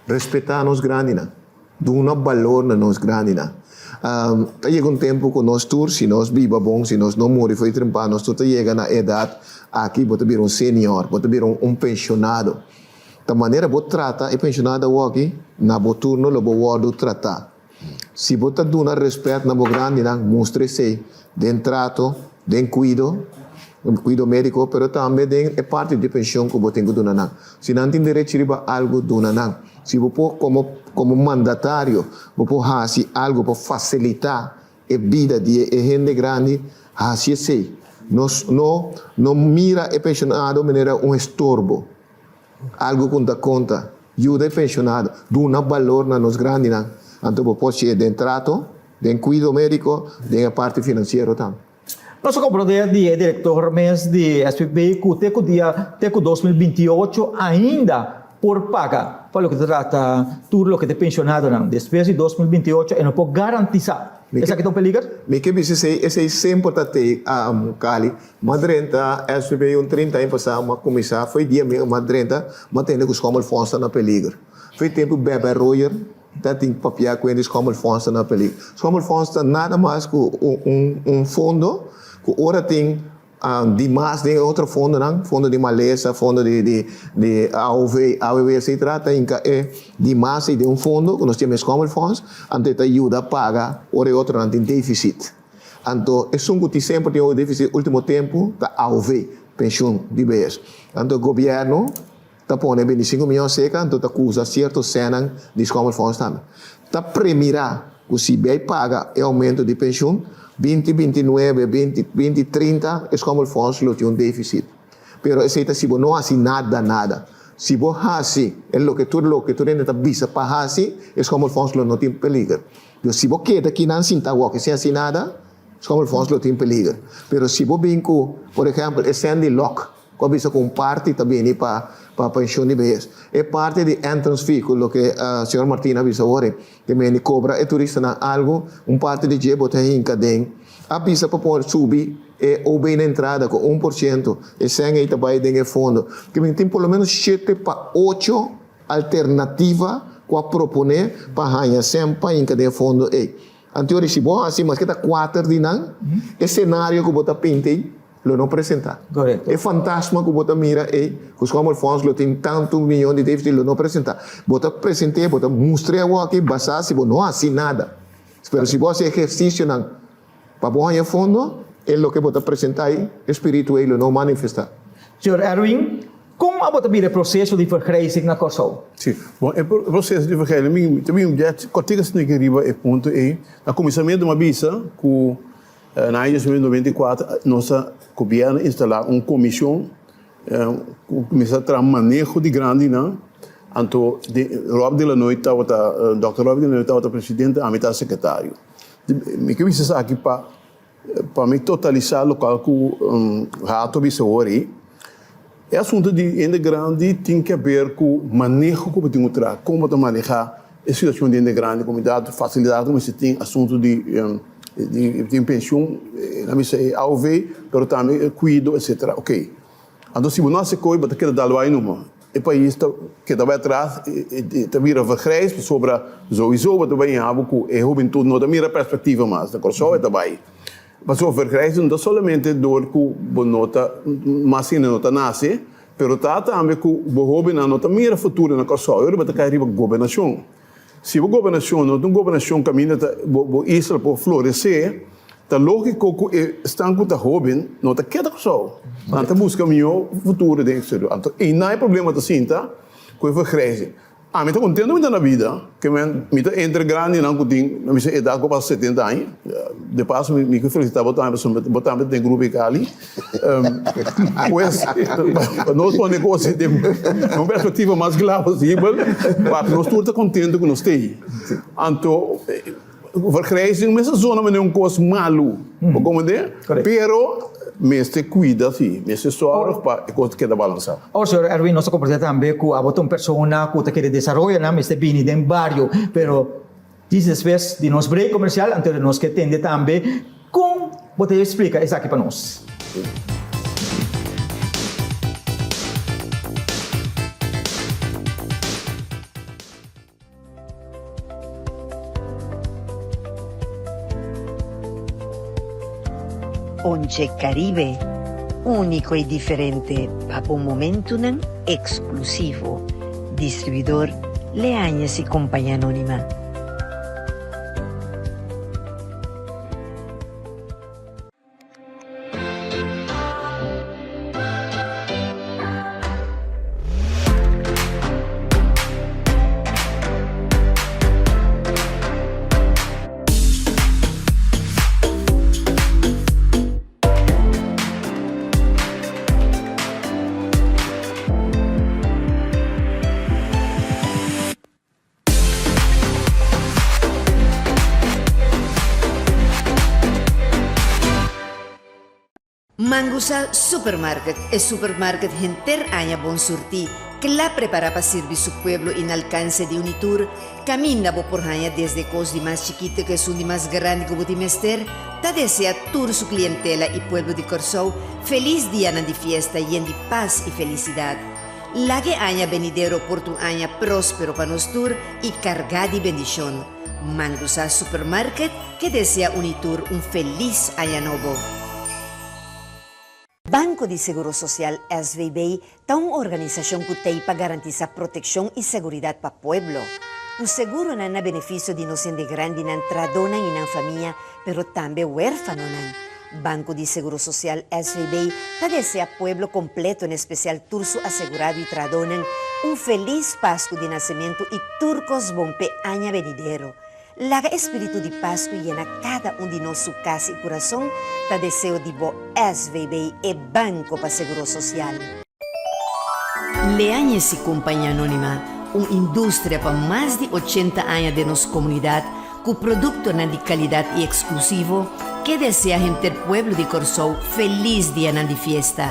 respetá nos grandinan. Duna balor na nos grandinan. Ta yega un tempu ku nos tur, si nos biba bon, si nos no muri for di trempa, nos tur ta yega na e edat aki, bo ta bira un senior, bo ta bira un penshonado. Ta manera bo trata e penshonado awoki, na bo turno lo bo wòrdu tratá. Si bo ta duna rèspèt na bo grandinan, mustra esei den trato, den kuido, kuido médiko, pero tambe den e parti di penshon ku bo tin ku duna nan. Si nan tin derechi riba algu, duna nan. Si bo por komo komo mandatario bo por hasi algu pa fasilitá e bida di e hende grandi, hasi esei. Nos no no mira e penshonado manera un estorbo, algu ku no ta konta. Yuda e penshonado, duna balor na nos grandinan. Anto bo por hasié den trato, den kuido médiko, den e parti finansiero tambe. Nos a komprondé di e direktor mes di SPB ku te ku dia te ku 2028 ainda por paga pa loke ta trata tur loke ta e penshonadonan. Despues di 2028 e no por garantisá. Esaki ta un peliger? Mi ke bisa esei, esei semper ta tei Kali. M'a drenta SPB un 30 aña pasá, m'a kuminsá, fo'i dia mi m'a drenta, m'a tende ku Schommelfonds ta na peliger. Fo'i tempu Bebe Royer Ta tin papia ku hende schommelfonds ta na peligro. Schommelfonds ta nada mas ku un un fondo ku ora tin dimas den e otro fondonan, fondo di malesa, fondo di di di AOV, AWW etcetera, ta hinka e dimas ei den un fondo ku nos yama e schommelfonds, anto e ta yuda paga ora e otronan tin deficit. Anto esun ku tin semper tin deficit ultimo tempu ta AOV, penshun di behes. Anto gobièrnu Ta pone 25 miyon seka anto ta kusa sierto sènnan di schommelfonds tambe. Ta premirá ku si bay paga e oumento di penshun, binti 29, binti binti 30 e schommelfonds lo tin un defisit. Pero esei ta si bo no hasi nada nada. Si bo hasi e loke tur loke tur hende ta bisa pa hasi, e schommelfonds lo no tin peliger. Pero si bo keda kinan sinta wòk sin hasi nada, schommelfonds lo tin peliger. Pero si bo bin ku, por ehèmpel, e sèn di lòk. Ku a bisa ku un parti ta bini pa pa penshun di behes. E parti di entrance fee ku loke señor Martina a bisa awor ke mende kobra e turistanan algu, un parti di dje bo ta hinka den. A bisa pa por subi e OB na entrada ku 1%, e sèn ei ta bai den e fondo. Ke men tin por lo menos shete pa ocho alternativa ku a proponé pa haña sèn pa hinka den e fondo ei. Anto si bo hasi maske ta kuater di nan, e senario ku bo ta pinta ei lo no presentá. E fantasma ku bo ta mira ei, ku Schommelfonds lo tin tantu miyon di deficit, lo no presentá. Bo ta present'é, bo ta mustr'é awoki basá si bo no hasi nada. Pero si bo hasi ehersisionan pa bo haña fondo, e loke bo ta presentá ei, e spiritu ei lo no manifestá. Señor Erwin, kon abo ta bira e proseso di vergrijzing na Kòrsou? Sí, bon, e proseso di vergrijzing, mi ta bin ya kòrtiku asina aki riba e punto ei. Na kuminsamentu mi a bisa ku Na aña 1994 nos a gobièrnu a instalá un komishon ku kuminsá traha maneho di grandinan. Anto Rob de la Noy tabata, dòkter Rob de la Noy tabata presidente, ami tabata sekretario. Mi ke bisa esaki pa pa mi totalisá lokal ku Rato a bisa awor ei. E asuntu di hende grandi tin ke aber ku maneho ku bo tin ku traha, kon bo ta manehá e situashon di hende grandi, komunidat, fasilidat ku mester tin, asuntu di. Tin penshun, nan bisa e AOV, pero tambe e kuido etsetera. Oké. Anto si bo no hasi koi bo ta keda dal bai numa. E pais ta keda bai atras, e ta bira vergrijs pasobra souiso bo ta bai haña ku e hubentut no ta mira perspektiva mas. Na Kòrsou e ta bai. Pasobra vergrijs no ta solamente dor ku bo no ta mas hende no ta nase, pero ta tambe ku bo hóbennan no ta mira futuro na Kòrsou. E ora bo ta kai riba gobernashon. Si bo gobernashon no ta un gobernashon kaminda ta bo bo isla por floresé, ta lógiko ku e esnan ku ta hóben no ta keda Kòrsou. Nan ta buska mihó futuro den eksterior. Anto einan e problema ta sinta ku e vergrijzing. Ami ta kontento mi ta na bida, ke men mi ta entre grandinan ku tin na mi edat ku a pasa setenta aña. De paso mi ke felisitá bo tambe pasobra bo tambe ta den grupo e Cali. Pues pa nos pone kos den un perspektiva mas kla posibel pa nos tur ta kontento ku nos ta ei. Anto vergrijzing mester zona manera un kos malu, bo komprende? Pero mester kuida si, mester sòrg pa e kos keda balansá. Awor señor Erwin nos ta komprende tambe ku abo ta un persona ku ta kere desaroyo nan mester bini den bario pero Djis despues di nos break comercial anto nos ke tende tambe con bo ta explica esaki pa nos. Ponche Caribe, unico y diferente pa bo momentonan exclusivo. Distribuidor Leañez y Compañía Anónima. Mangusa Supermarket, e supermarket henter aña bon surtí, kla prepará pa sirbi su pueblo i na alkanse di un i tur. Kaminda bo por haña desde kos di mas chikito ku esun di mas grandi ku bo tin mester, ta desea tur su klientela i pueblo di Kòrsou felis dianan di fiesta yen di pas i felisidat. Laga e aña benidero por ta un aña próspero pa nos tur i kargá di bendishon. Mangusa Supermarket ke desea un i tur un felis aña nobo. Banco di Seguro Social, SVB, ta un organisashon ku t'ei pa garantisá protekshon i seguridat pa pueblo. Ku seguronan na benefisio di nos hende grandinan, tradónan i nan famia, pero tambe wérfanonan. Banco di Seguro Social, SVB, ta deseá pueblo kompleto, en espesial tur su asegurado i tradónan, un felis Pasku di Nasementu i tur kos bon p'e aña benidero. Laga e spiritu di Pasku yena kada un di nos su kas i kurason, ta deseo di bo SVB e banko pa seguro sosial. Leañez y Compañía Anónima, un industria pa mas di ochenta aña den nos komunidat ku produktonan di kalidat i eksklusivo, ke desea henter pueblo di Kòrsou felis dianan di fiesta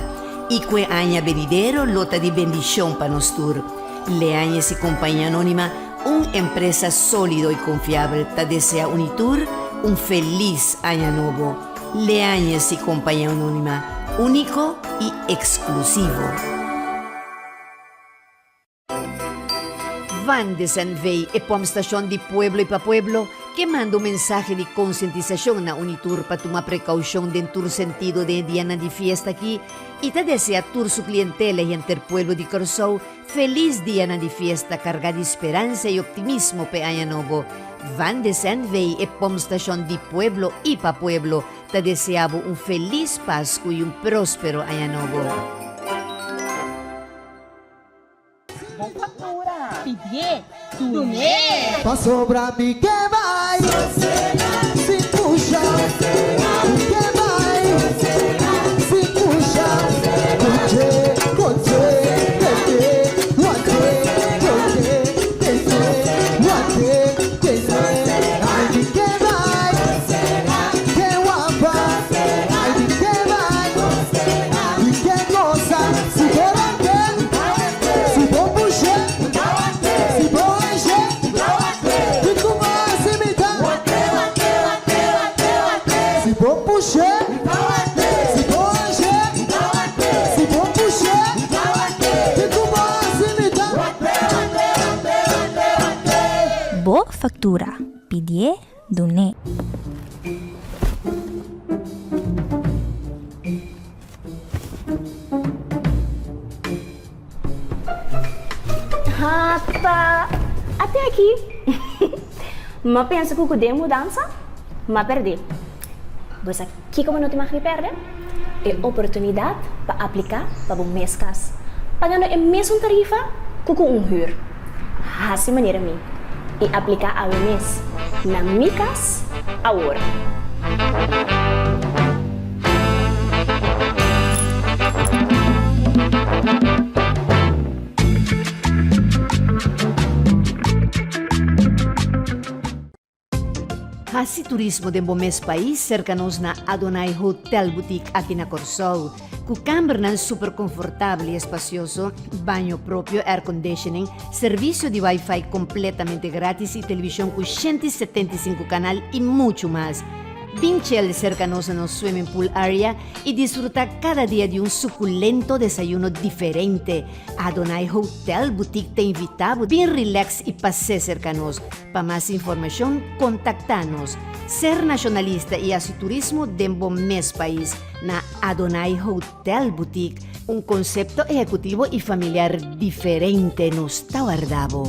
i ku e aña benidero lo ta di bendishon pa nos tur. Leañez y Compañía Anónima Un empresa sólido y confiabel ta desea Unitur un feliz aña nobo. Leañez y Compañía Anónima, único y exclusivo. Van de Sanvey, e pompstation di pueblo y pa pueblo, ke manda un mensahe di konsientisashon na Unitur pa tuma prekoushon den tur sentido den e dianan di fiesta aki y ta desea tur su klientela y henter pueblo di Kòrsou Felis dianan di fiesta kargá di speransa i optimismo p'e aña nobo. Van de Sandwey, e pompstashon di pueblo i pa pueblo, ta deseá bo un felis Pasku i un próspero aña nobo. Bo faktura, pidié, dun'é! Pasobra mi ke bai sin pusha Mi ke bai sin pusha Koche, koche, tete, wante, koche, tete, wante, tete Ai mi ke bai, ke wapa Ai mi ke bai, mi ke gosa Si bo rante, si bo pusha Si bo haña, di kuma hasi mi ta. faktura, pidié, dun'é. Hata, ate aki. M'a pensa ku ku den mudansa, m'a pèrdè. Bo sa kiko bo no tin mag di pèrdè? E oportunidat pa apliká pa bo mes kas, pagando e mesun tarifa ku ku un hür. Hasi manera mi i apliká awe mes na Mi Kas Awor! Hasi turismo den bo mes pais serka nos na Adonai Hotel Boutique aki na Kòrsou. Ku kambernan super konfortabel i espasioso, baño propio, airconditioning, servisio di wifi kompletamente gratis i televishon ku 175 kanal i muchu mas. Bin chel serka nos na nos swimming pool area i disfrutá kada dia di un sukulento desayuno diferente. Adonai Hotel Boutique ta invitá bo bin relax i pas'é serka nos. Pa mas informashon kontaktá nos. Ser nashonalista i hasi turismo den bo mes pais na Adonai Hotel Boutique, un konsepto ehekutivo i familiar diferente nos ta warda bo.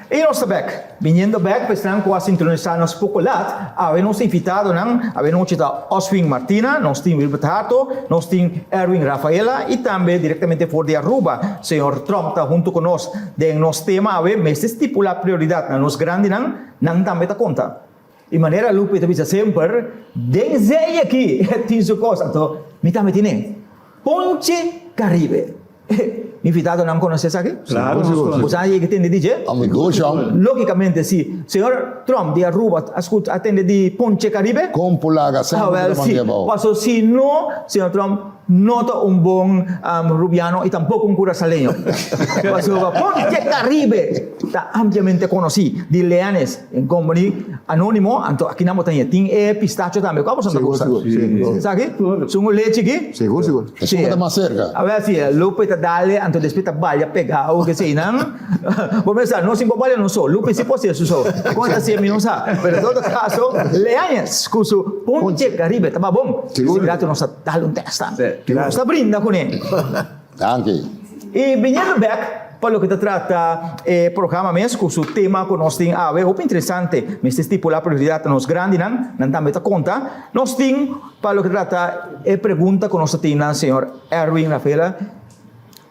Y nos ta bek. Biniendo bek pa esnan cu a sintonisa nos poco lat, awe nos invitadonan awe nochi ta Oswin Martina, nos tin Wilbert Hato, nos tin Erwin Rafaela y tambe directamente for di Aruba, señor Tromp ta hunto cu nos den nos tema awe mester stipula prioridad na nos grandinan, nan tambe ta conta. Y manera Lupe ta bisa semper, den zee aki tin su cos, anto mi tambe tine. Ponche Caribe. Mi invitadonan conoce esaki? Claro, nos conoce. Boso a yega tende di dje? Amigo shon. Logicamente si. Señor Trump di Aruba a scucha, a tende di Ponche Caribe? Con por laga semper ta manda abao. Paso si no, señor Trump no ta un bon Rubiano y tampoco un Curaçaleño. Pasobra Ponche Caribe ta ampliamente conoci di Leanes. En company anonimo, anto aki nan bo ta haya. Tin e pistacho tambe. Cua boso ta gusta? Sigur, sigur. Sa aki? Sun un lechi aki? Sigur, sigur. Esun ku ta mas serka. A ver si Lupe ta dale, anto despues ta balia pegao kesey nan. Bo mester sa, no sin por balia no so. Lupe si por haci su so. Con e ta haci mi no sa. Pero en todo caso, Leañez cu su Ponche Caribe ta bon. Sigur. Así rato nos ta dal un test tambe. Nos ta brinda cune. Danki. Y biniendo bek pa loke ta trata e programa mes cu su tema cu nos tin awe, hopi interesante, mester stipula prioridad na nos grandinan, nan tambe ta conta. Nos tin pa loke ta trata e pregunta cu nos ta tin na señor Erwin Rafaela,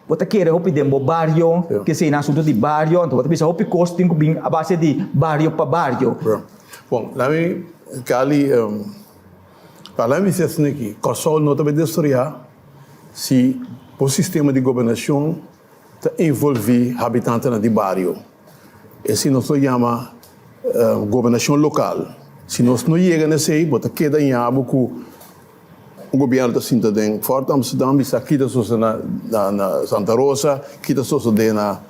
bo ta kere hopi den bo bario, kesey na asunto di bario, anto bo ta bisa hopi cos tin cu bin a base di bario pa bario. Bon, lami Cali, pa lami bisa esaki aki, Kòrsou no ta bay destruyá Si bo sistema di gobernashon ta envolví habitantenan di bario, esei nos lo yama gobernashon lokal. Si nos no yega na esei, bo ta keda ña bo ku un gobièrnu ta sinta den Fort Amsterdam bisa ki ta sosodé na Santa Rosa, ki ta sosodé na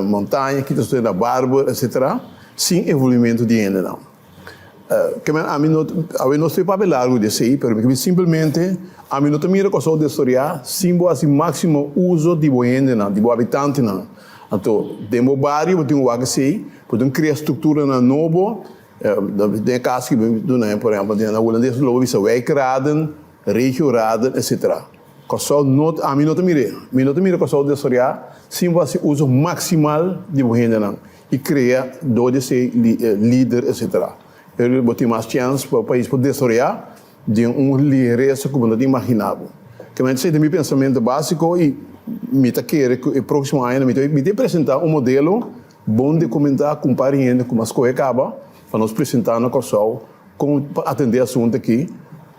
Montaña, ki ta sosodé na Barber, etcetera, sin envolvimentu di hendenan. Ke men ami no, awe no estoy papia largu di esei, pero mi ke simplemente ami no ta mira Kòrsou destoriá sin bo hasi máksimo uso di bo hendenan, di bo habitantenan. Anto den bo bario bo tin ku wak esei, bo tin ku krea strukturanan nobo, den e kaso ki mi duna por ehèmpel na hulandes lo bo bisa wijkraden, regioraden, etcetera. Kòrsou no, ami no ta mir'é. Mi no ta mira Kòrsou desaroyá sin bo hasi uso maksimal di bo hendenan i krea dor di esei lider etsetera. Pero bo tin mas chèns pa bo pais por desaroyá den un liheresa ku bo no ta imaginá bo. Kementi esei ta mi pensamentu básiko i mi ta kere ku e próksimo añanan mi ta mi ta presentá un modelo bon dokumentá ku un par di hende ku mas skohe kaba pa nos presentá na Kòrsou kon pa atendé e asuntu aki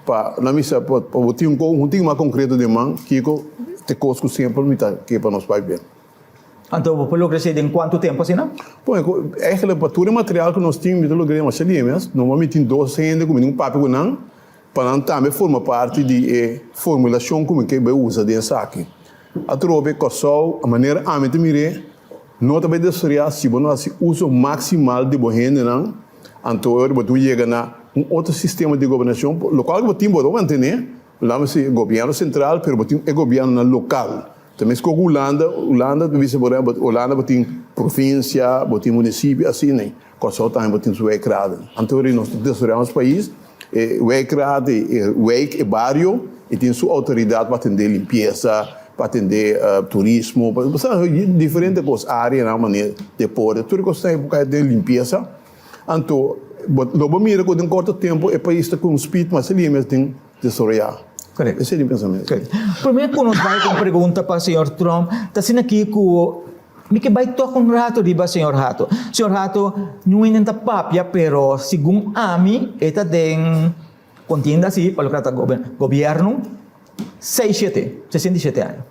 pa nan mester pa bo tin un un tin mas konkreto den man kiko ta e kos ku semper mi ta ke pa nos bai bien. Anto bo por logra esei den kuantu tempu asina? Bon, eigenlijk pa tur e material ku nos tin mi ta logra den masha dia mes. Normal mi tin dos hende ku mi tin ku papia ku nan pa nan tambe forma parti di e formulashon ku mi ke bai usa den esaki. Atrobe Kòrsou, a manera ami ta mir'é, no ta bai desaroyá si bo no hasi uso maksimal di bo hendenan, anto ora bo tin yega na un otro sistema di gobernashon, lokual ku bo tin bo ta mantené, laat mi si gobièrnu sentral, pero bo tin e gobièrnunan lokal. Ta meskos ku Hulanda, Hulanda ta bisa por ehèmpel, Hulanda bo tin provinsia, bo tin munisipio, asina. Kòrsou tambe bo tin su wijkraden. Anto ora nos ta desaroyá nos pais, e wijkraad, e wijk, e bario, e tin su outoridat pa atendé limpiesa, pa atendé turismo, pa diferente kos, áreanan manera deporte, tur e kosnan ei por kai den limpiesa. Anto lo bo mira ku den korto tempu e pais ta ku un speed mas lihe mes den desaroyá. Correcto. Esei mi pensamentu. Correcto. Promé ku nos bai ku un pregunta pa señor Trump, ta asina aki ku mi ke bai tòg un rato riba señor Hato. Señor Hato, niun hende ta papia, pero segun ami e ta den kontienda si pa loke ta gobièrnu seis shete, 67 aña.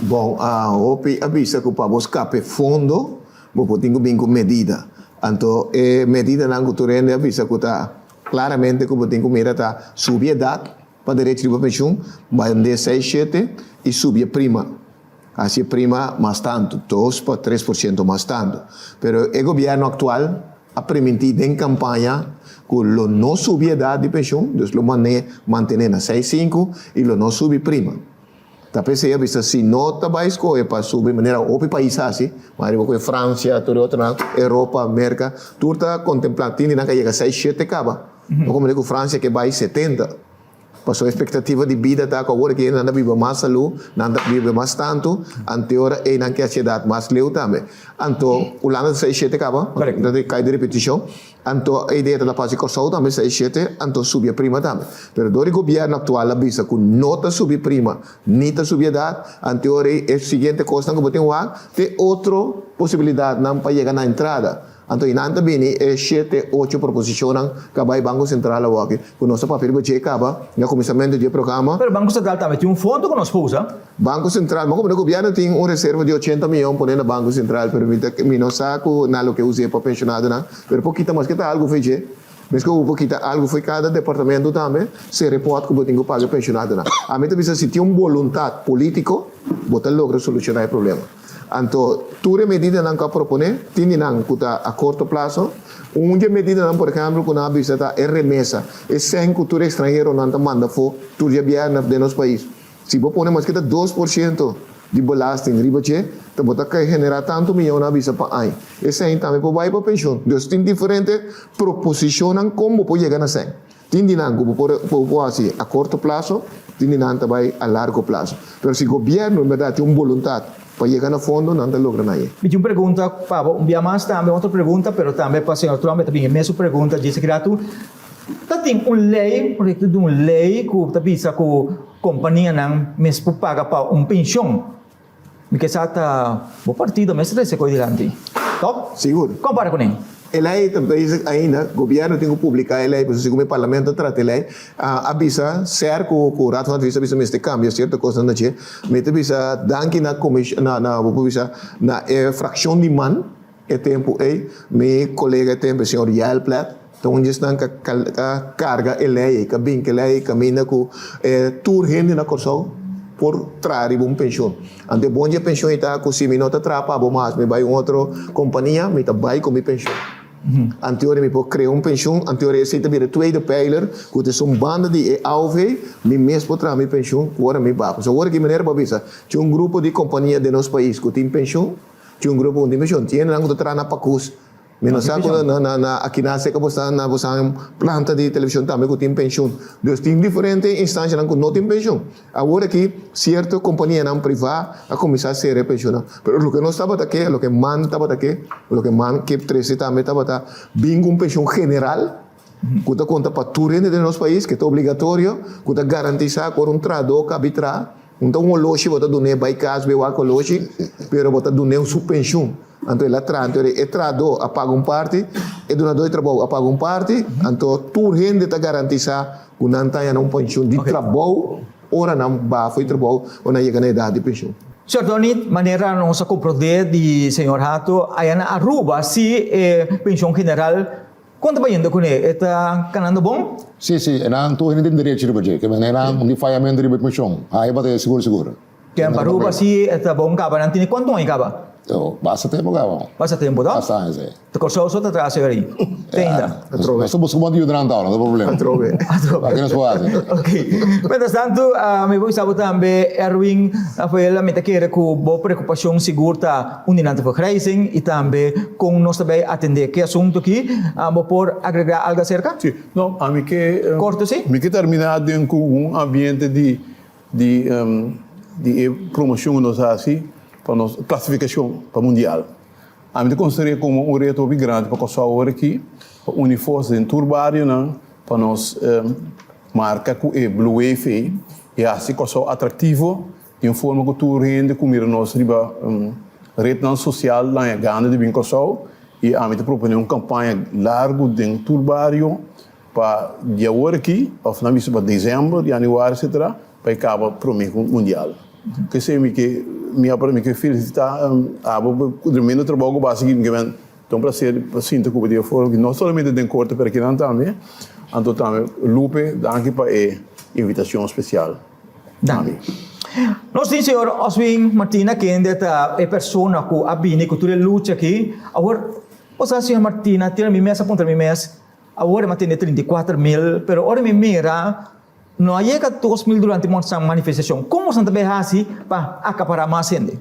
Bon, hopi a bisa ku pa bo skapa e fondo, bo por tin ku bin ku medida. Anto e medidanan ku tur hende a bisa ku ta klaramente ku bo tin ku mira ta subi edat pa derecho riba penshun, band'é seis shete i subi e prima. Hasi e prima mas tantu, dos pa 3% mas tantu. Pero e gobièrnu aktual a primintí den kampaña ku lo no subi edat di penshun, dus lo mantené na seis sinku i lo no subi prima. Ta p'esei a bisa si no ta bai skohe pa subi manera hopi pais hasi, mas riba ku e Fransia, tur e otronan, Europa, Merka, tur ta kontemplá, tin di nan ka yega seis shete kaba. No komo di ku Fransia ke bai 70. Pasobra espektativa di bida ta ku awor aki nan ta biba mas salú, nan ta biba mas tantu, anteora ei nan ke haci edat mas leu tambe. Anto, Hulanda ta seis shete kaba, ta kai di repetishon. Anto e idea ta ta pasa Kòrsou tambe seis shete, anto subi e prima tambe. Pero dor di gobièrnu aktual a bisa ku no ta subi prima ni ta subi edat, anteora ei e siguiente kosnan ku bo tin wak te otro posibilidatnan pa yega na entrada. Anto i nan ta bini e shete, ocho proposishonnan ka bai Banko Sentral awoki, ku nos ta papia riba dje kaba na kuminsamentu di e programa. Pero Banko Sentral tambe tin un fondo ku nos por usa. Banko Sentral, ma komo gobièrnu tin un reserva di 80 miyon pone na Banko Sentral, pero mi ta mi no sa ku nan lo ke us'é pa penshonadonan, pero por kita maske ta algu fo'i dje. Mes ku bo por kita algu fo'i kada departamento tambe, se report ku bo tin ku paga e penshonadonan. Ami ta bisa si tin un boluntat polítiko, bo ta logra solushoná e problema. Anto, tur e medidanan ku a proponé, tin di nan ku ta a korto plaso. Un di e medidanan, por ehèmpel, ku nan a bisa ta e remesa, e sèn ku tur e ekstranheronan ta manda afó tur djabièrnè den nos pais. Si bo pone maske ta 2% di belasting riba dje, ta bo ta kai generá tantu miyon nan a bisa pa aña. E sèn tambe por bai pa penshun. Dus tin diferente proposishonnan kon bo por yega na sèn. Tin di nan ku bo por ku bo por hasi a korto plaso, tin di nan ta bai a largo plaso. Pero si gobièrnu en bèrdat tin un boluntat pa yega na fondo, nan ta logra na e. Mi tin un pregunta pa bo un bia mas tambe, otro pregunta, pero tambe pa señor Tromp, e ta bin e mesun pregunta djis aki ratu. Ta tin un lei, proyekto di un lei ku ta bisa ku kompanianan mes por paga pa un penshon. Mi ke sa ta bo partido mes ta trese koe dilanti, tok? Sigur. Kon para kuné? E lei ta bezig ainda, gobièrnu tin ku publiká e lei, pasobra segun e parlamento a trata e lei, a bisa ser ku ku Raad van Advies a bisa mester kambia sierto kosnan na dje. Mi ta bisa danki na komish na na bo por bisa na e frakshon di man. E tempu ei, mi kolega e tempu, e señor Yael Plet, ta un di esnan ka ka karga e lei ei, ka bin ku e lei ei kaminda ku tur hende na Kòrsou por traha riba un penshun. Anto e bon di e penshun ei ta ku si mi no ta traha pa bo mas, mi bai un otro kompania, mi ta bai ku mi penshun. Anteora mi por krea un penshun, anteora esei ta bira e tweede pijler ku ta esun banda di e aov, mi mes por traha mi penshun ku ora mi baha. Pasobra ora ki manera bo a bisa, tin un grupo di kompania den nos pais ku tin penshun, Tin un grupo ku tin penshon, tin hendenan ku ta traha na pakus. Mi no sa ku na na na akinan serka bo sta na bo san planta di televishon tambe ku tin penshun. Dus tin diferente instanshanan ku no tin penshun. Awor aki sierto kompanianan privá a kuminsá sera e penshunnan. Pero loke nos tabata ke, loke man tabata ke, loke man ke trese tambe tabata bin ku un penshun general ku ta konta pa tur hende den nos pais, ke ta obligatorio, ku ta garantisá ku ora un trahadó kabi traha, Un ta un oloshi bo ta dun'é bai kas bai wak oloshi, pero bo ta dun'é su penshun. Anto el a traha, anto e trahadó a paga un parti, e dunadó di trabou a paga un parti, anto tur hende ta garantisá ku nan ta haña un penshun di trabou ora nan baha for di trabou o nan yega na edat di penshun. Señor Tony, manera nos a komprondé di señor Hato, aya na Aruba si e penshun general Kon ta bayendo kuné? E ta kanando bon? Sí, sí, e nan tur hende tin derecho riba dje. Ke manera nan un di fayamentu riba e penshon. Ai bataya sigur sigur. Ke pa Aruba sí e ta bon kaba. Nan tene kuantu aña kaba? Oh, basta tempu kaba. Basta tempu to? Basta aña, sí. Ta Kòrsou so ta tras e ora-i. Te ainda. Nos ta buska bon di yuda nan tau, no ta problema. Atrobe. Atrobe. Aki nos por hasi. Ok. Mientras tantu, mi por bisa bo tambe, Erwin Rafael, mi ta kere ku bo preokupashon sigur ta. Un di nan ta vergrijzing y tambe con nos ta bay atende ke asunto aki. Bo por agrega algo acerca? Si. No, ami ke. Corto si. Mi ke termina den cu un ambiente di di di e promocion cu nos a haci pa nos clasificacion pa mundial. Ami ta considera como un reto hopi grandi pa Kòrsou awor aki pa uni forsa den tur barionan pa nos marca cu e Blue Wave ei y haci Kòrsou atractivo Di un forma ku tur hende ku mira nos riba retnan sosial laña gana di bin Kòrsou i ami ta proponé un kampaña largu den tur bario pa di awor aki òf nan bisa pa desèmber, yanüari etsetera pa e kaba promé ku mundial. P'esei mi ke mi a mi ke felisitá abo pa e tremendo trabou ku bo a hasi aki mi ke men ta un plaser pa sinta ku bo di e forma aki no solamente den korte pero akinan tambe anto tambe Lupe danki pa e invitashon spesial. Danki. Nos tin señor Oswin Martina kende ta e persona ku a bini ku tur e lucha aki. Awor, bo sa señor Martina, tira mi mes a puntra mi mes, awor e mantene 34 mil, pero ora mi mira no a yega 2000 durante e manifestacion. Kon boso ta bay hasi pa akapará mas hende?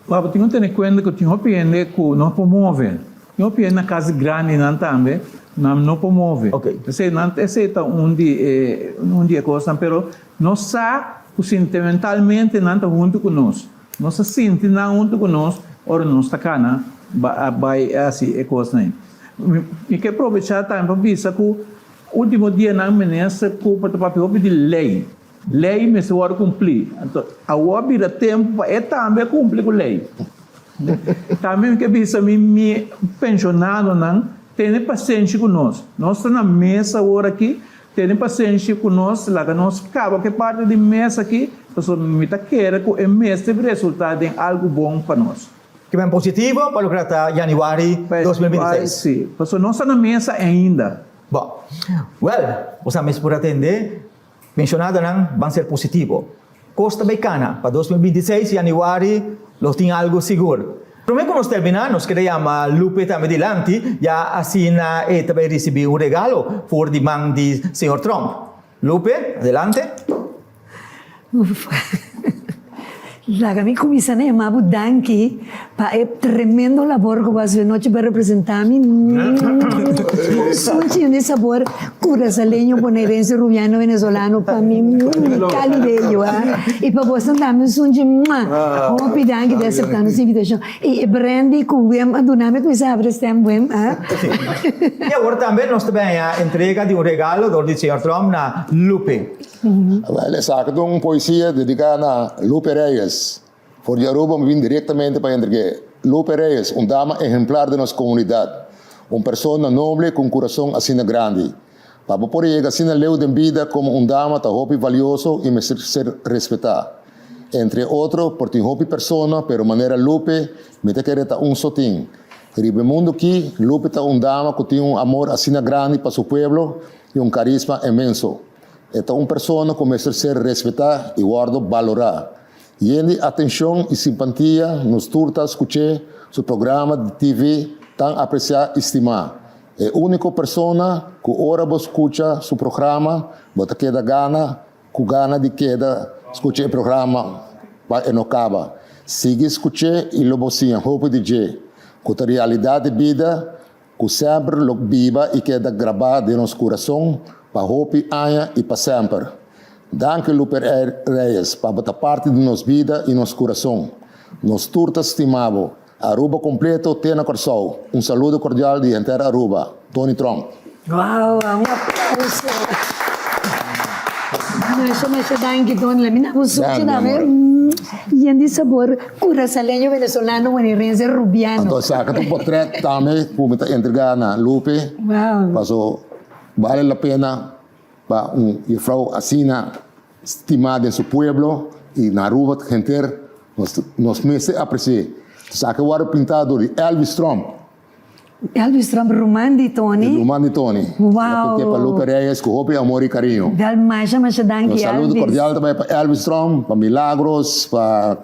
Wak, bo tin ku tene kuenta ku tin hopi hende ku no por move. Tin hopi hende na kas grandinan tambe, nan no por move. Esei nan, esei ta un di e, un di e kosnan. Pero nos sa ku sentimentalmente nan ta huntu ku nos. Nos ta sinti nan huntu ku nos ora nos ta kana bai hasi e kosnan ei. Mi, mi ke probechá tambe pa bisa ku último dianan Minister Cooper ta papia hopi di lei. Lei mester wòrdu kumplí. Anto awor bira tempu pa e tambe a kumpli ku lei. Tambe mi ke bisa mi mi penshonadonan, tene pasenshi ku nos. Nos ta na mesa awor aki, tene pasenshi ku nos, laga nos kaba ku e parti di mesa aki, pasobra mi ta kere ku e mester resultá den algu bon pa nos. Ke ben positivo pa loke ta yanüari 2026. Sí, pasobra nos ta na mesa ainda. Bon, wèl, bo sa mes por atende. Mencionadonan ban ser positivo. Cos ta bay cana. Pa 2026 januari lo tin algo sigur. Prome cu nos termina nos keda yama Lupe tambe dilanti ya asina e ta bay ricibi un regalo for di man di señor Tromp. Lupe, adelante. Laga mi kuminsá na yama bo danki pa e tremendo labor ku bo hasi anochi pa representá mi. Un sunchi di sabor kurasaleño, bonairense, rubiano, venezolano pa mi kali bello a. I pa boso tambe un sunchi. Hopi danki di aseptá nos invitashon. I e brandy ku Wim a duna mi a kuminsá habri stem Wim a. I awor tambe nos ta bin haña entrega di un regalo dor di señor Trump na Lupe. Wel, esaki ta un poesia dedica na Lupe Reyes. For di Aruba mi bin directamente pa entreg'é. Lupe Reyes, un dama ehemplar den nos comunidad. Un persona noble cu un curason asina grandi. Pa bo por yega asina leu den bida como un dama ta hopi valioso y mester ser respeta. Entre otro, por tin hopi persona, pero manera Lupe, mi ta kere ta un so tin. Riba e mundo ki, Lupe ta un dama cu tin un amor asina grandi pa su pueblo y un carisma inmenso. E ta un persona ku mester ser respetá i wòrdu balorá. Yen di atenshon i simpantia nos tur ta skuch'é su programa di TV tan apresiá i stimá. E úniko persona ku ora bo skucha su programa bo ta keda gana ku gana di keda skucha e programa pa e no kaba. Sigui skuch'é i lo bo siña hopi di dje ku ta realidat di bida. ku semper lo biba i keda grabá den nos kurason pa hopi aña i pa semper. Danki Lupe Reyes pa bo ta parti di nos bida i nos kurason. Nos tur ta stima bo. Aruba completo te na Kòrsou. Un saludo cordial di henter Aruba. Tony Tromp. Wow, un aplauso. Masha masha danki Tony, la mi na bo sushi tambe. Yen di sabor Curaçaleño, Venezolano, Bonaerense, Rubiano. Anto saka tu potret tambe ku mi ta entrega na Lupe. Wow. Paso bale la pena pa un juffrouw asina stima den su pueblo y na Aruba henter nos nos mester apreci'e. Esaki a wòrdu pintá dor di Elvis Tromp. Elvis Tromp, ruman di Tony. Ruman di Tony. Wow. El a pint'é pa Lupe Reyes ku hopi amor y cariño. Wel masha masha danki Nos saludo Elvis. cordial ta bai pa Elvis Tromp, pa Milagros, pa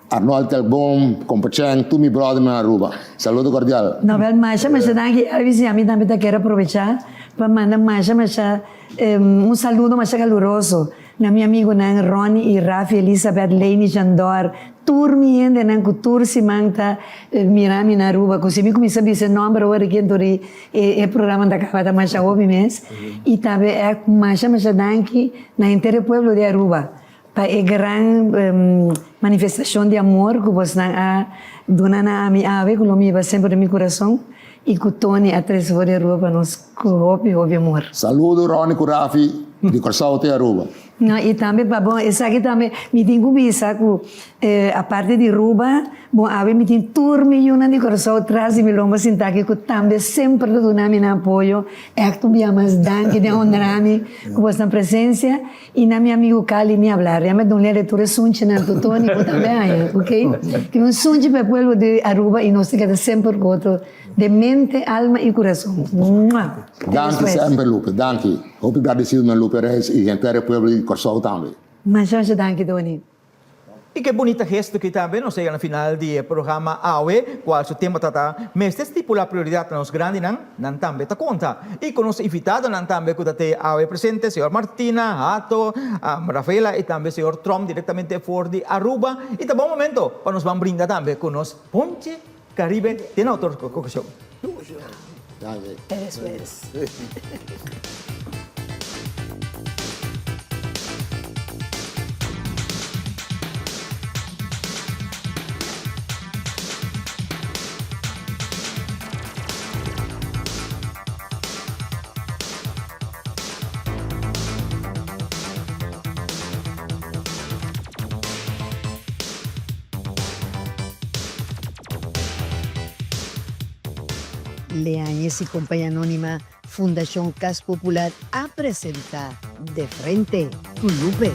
Arnold Kelkboom, Compa Cheng, tur mi brothernan na Aruba. Saludo cordial. No wel masha masha danki Elvis y ami tambe ta kier aprovecha pa manda masha masha un saludo masha caluroso na mi amigonan Ronnie y Rafi, Elizabeth, Leni, Jandor, tur mi hendenan cu tur siman ta mira mi na Aruba cu si mi cuminsa bisa e nomber awor aki anto di e programa ta caba ta masha hopi mes y tambe echt masha masha danki na henter e pueblo di Aruba. Pa e gran manifestacion di amor cu bosnan a duna na ami awe, cu lo mi hiba semper den mi curason y cu Tony a trece for di Aruba pa nos cu hopi hopi amor. Saludo Ronny cu Rafi di Corsou te Aruba. No, y tambe pa bon esaki tambe mi tin cu bisa cu aparte di Ruba, bon awe mi tin tur mi yunan di Corsou tras di mi lomba sinta aki cu tambe semper ta duna mi nan apoyo. Echt un bia mas danki den honra mi cu bosnan presencia. I na mi amigu Cali ni hablar, ya me dun'e de tur e sunchinan ku Tony bo tambe haña, ok? Tin un sunchi pa e pueblo di Aruba i nos ta keda semper ku otro den mente, alma i kurason. Mua! Te Danki despues. semper Lupe, danki. Hopi gradesido na Lupe Reyes i henter e pueblo di Kòrsou tambe. Masha masha danki Tony. I ke bunita gesto ki tambe nos a yega na final di e programa awe, kual su tema ta ta Mester stipulá prioridat na nos grandinan, nan tambe ta konta. I ku nos invitadonan tambe ku ta te awe presente, señor Martina, Hato, Rafaela i tambe señor Tromp direktamente for di Aruba. I ta bon momento pa nos ban brinda tambe ku nos Ponche Caribe den otro ocasion. Te despues. Leañez y Compañía Anónima, Fundacion Cas Popular a presenta De Frente cu Lupe.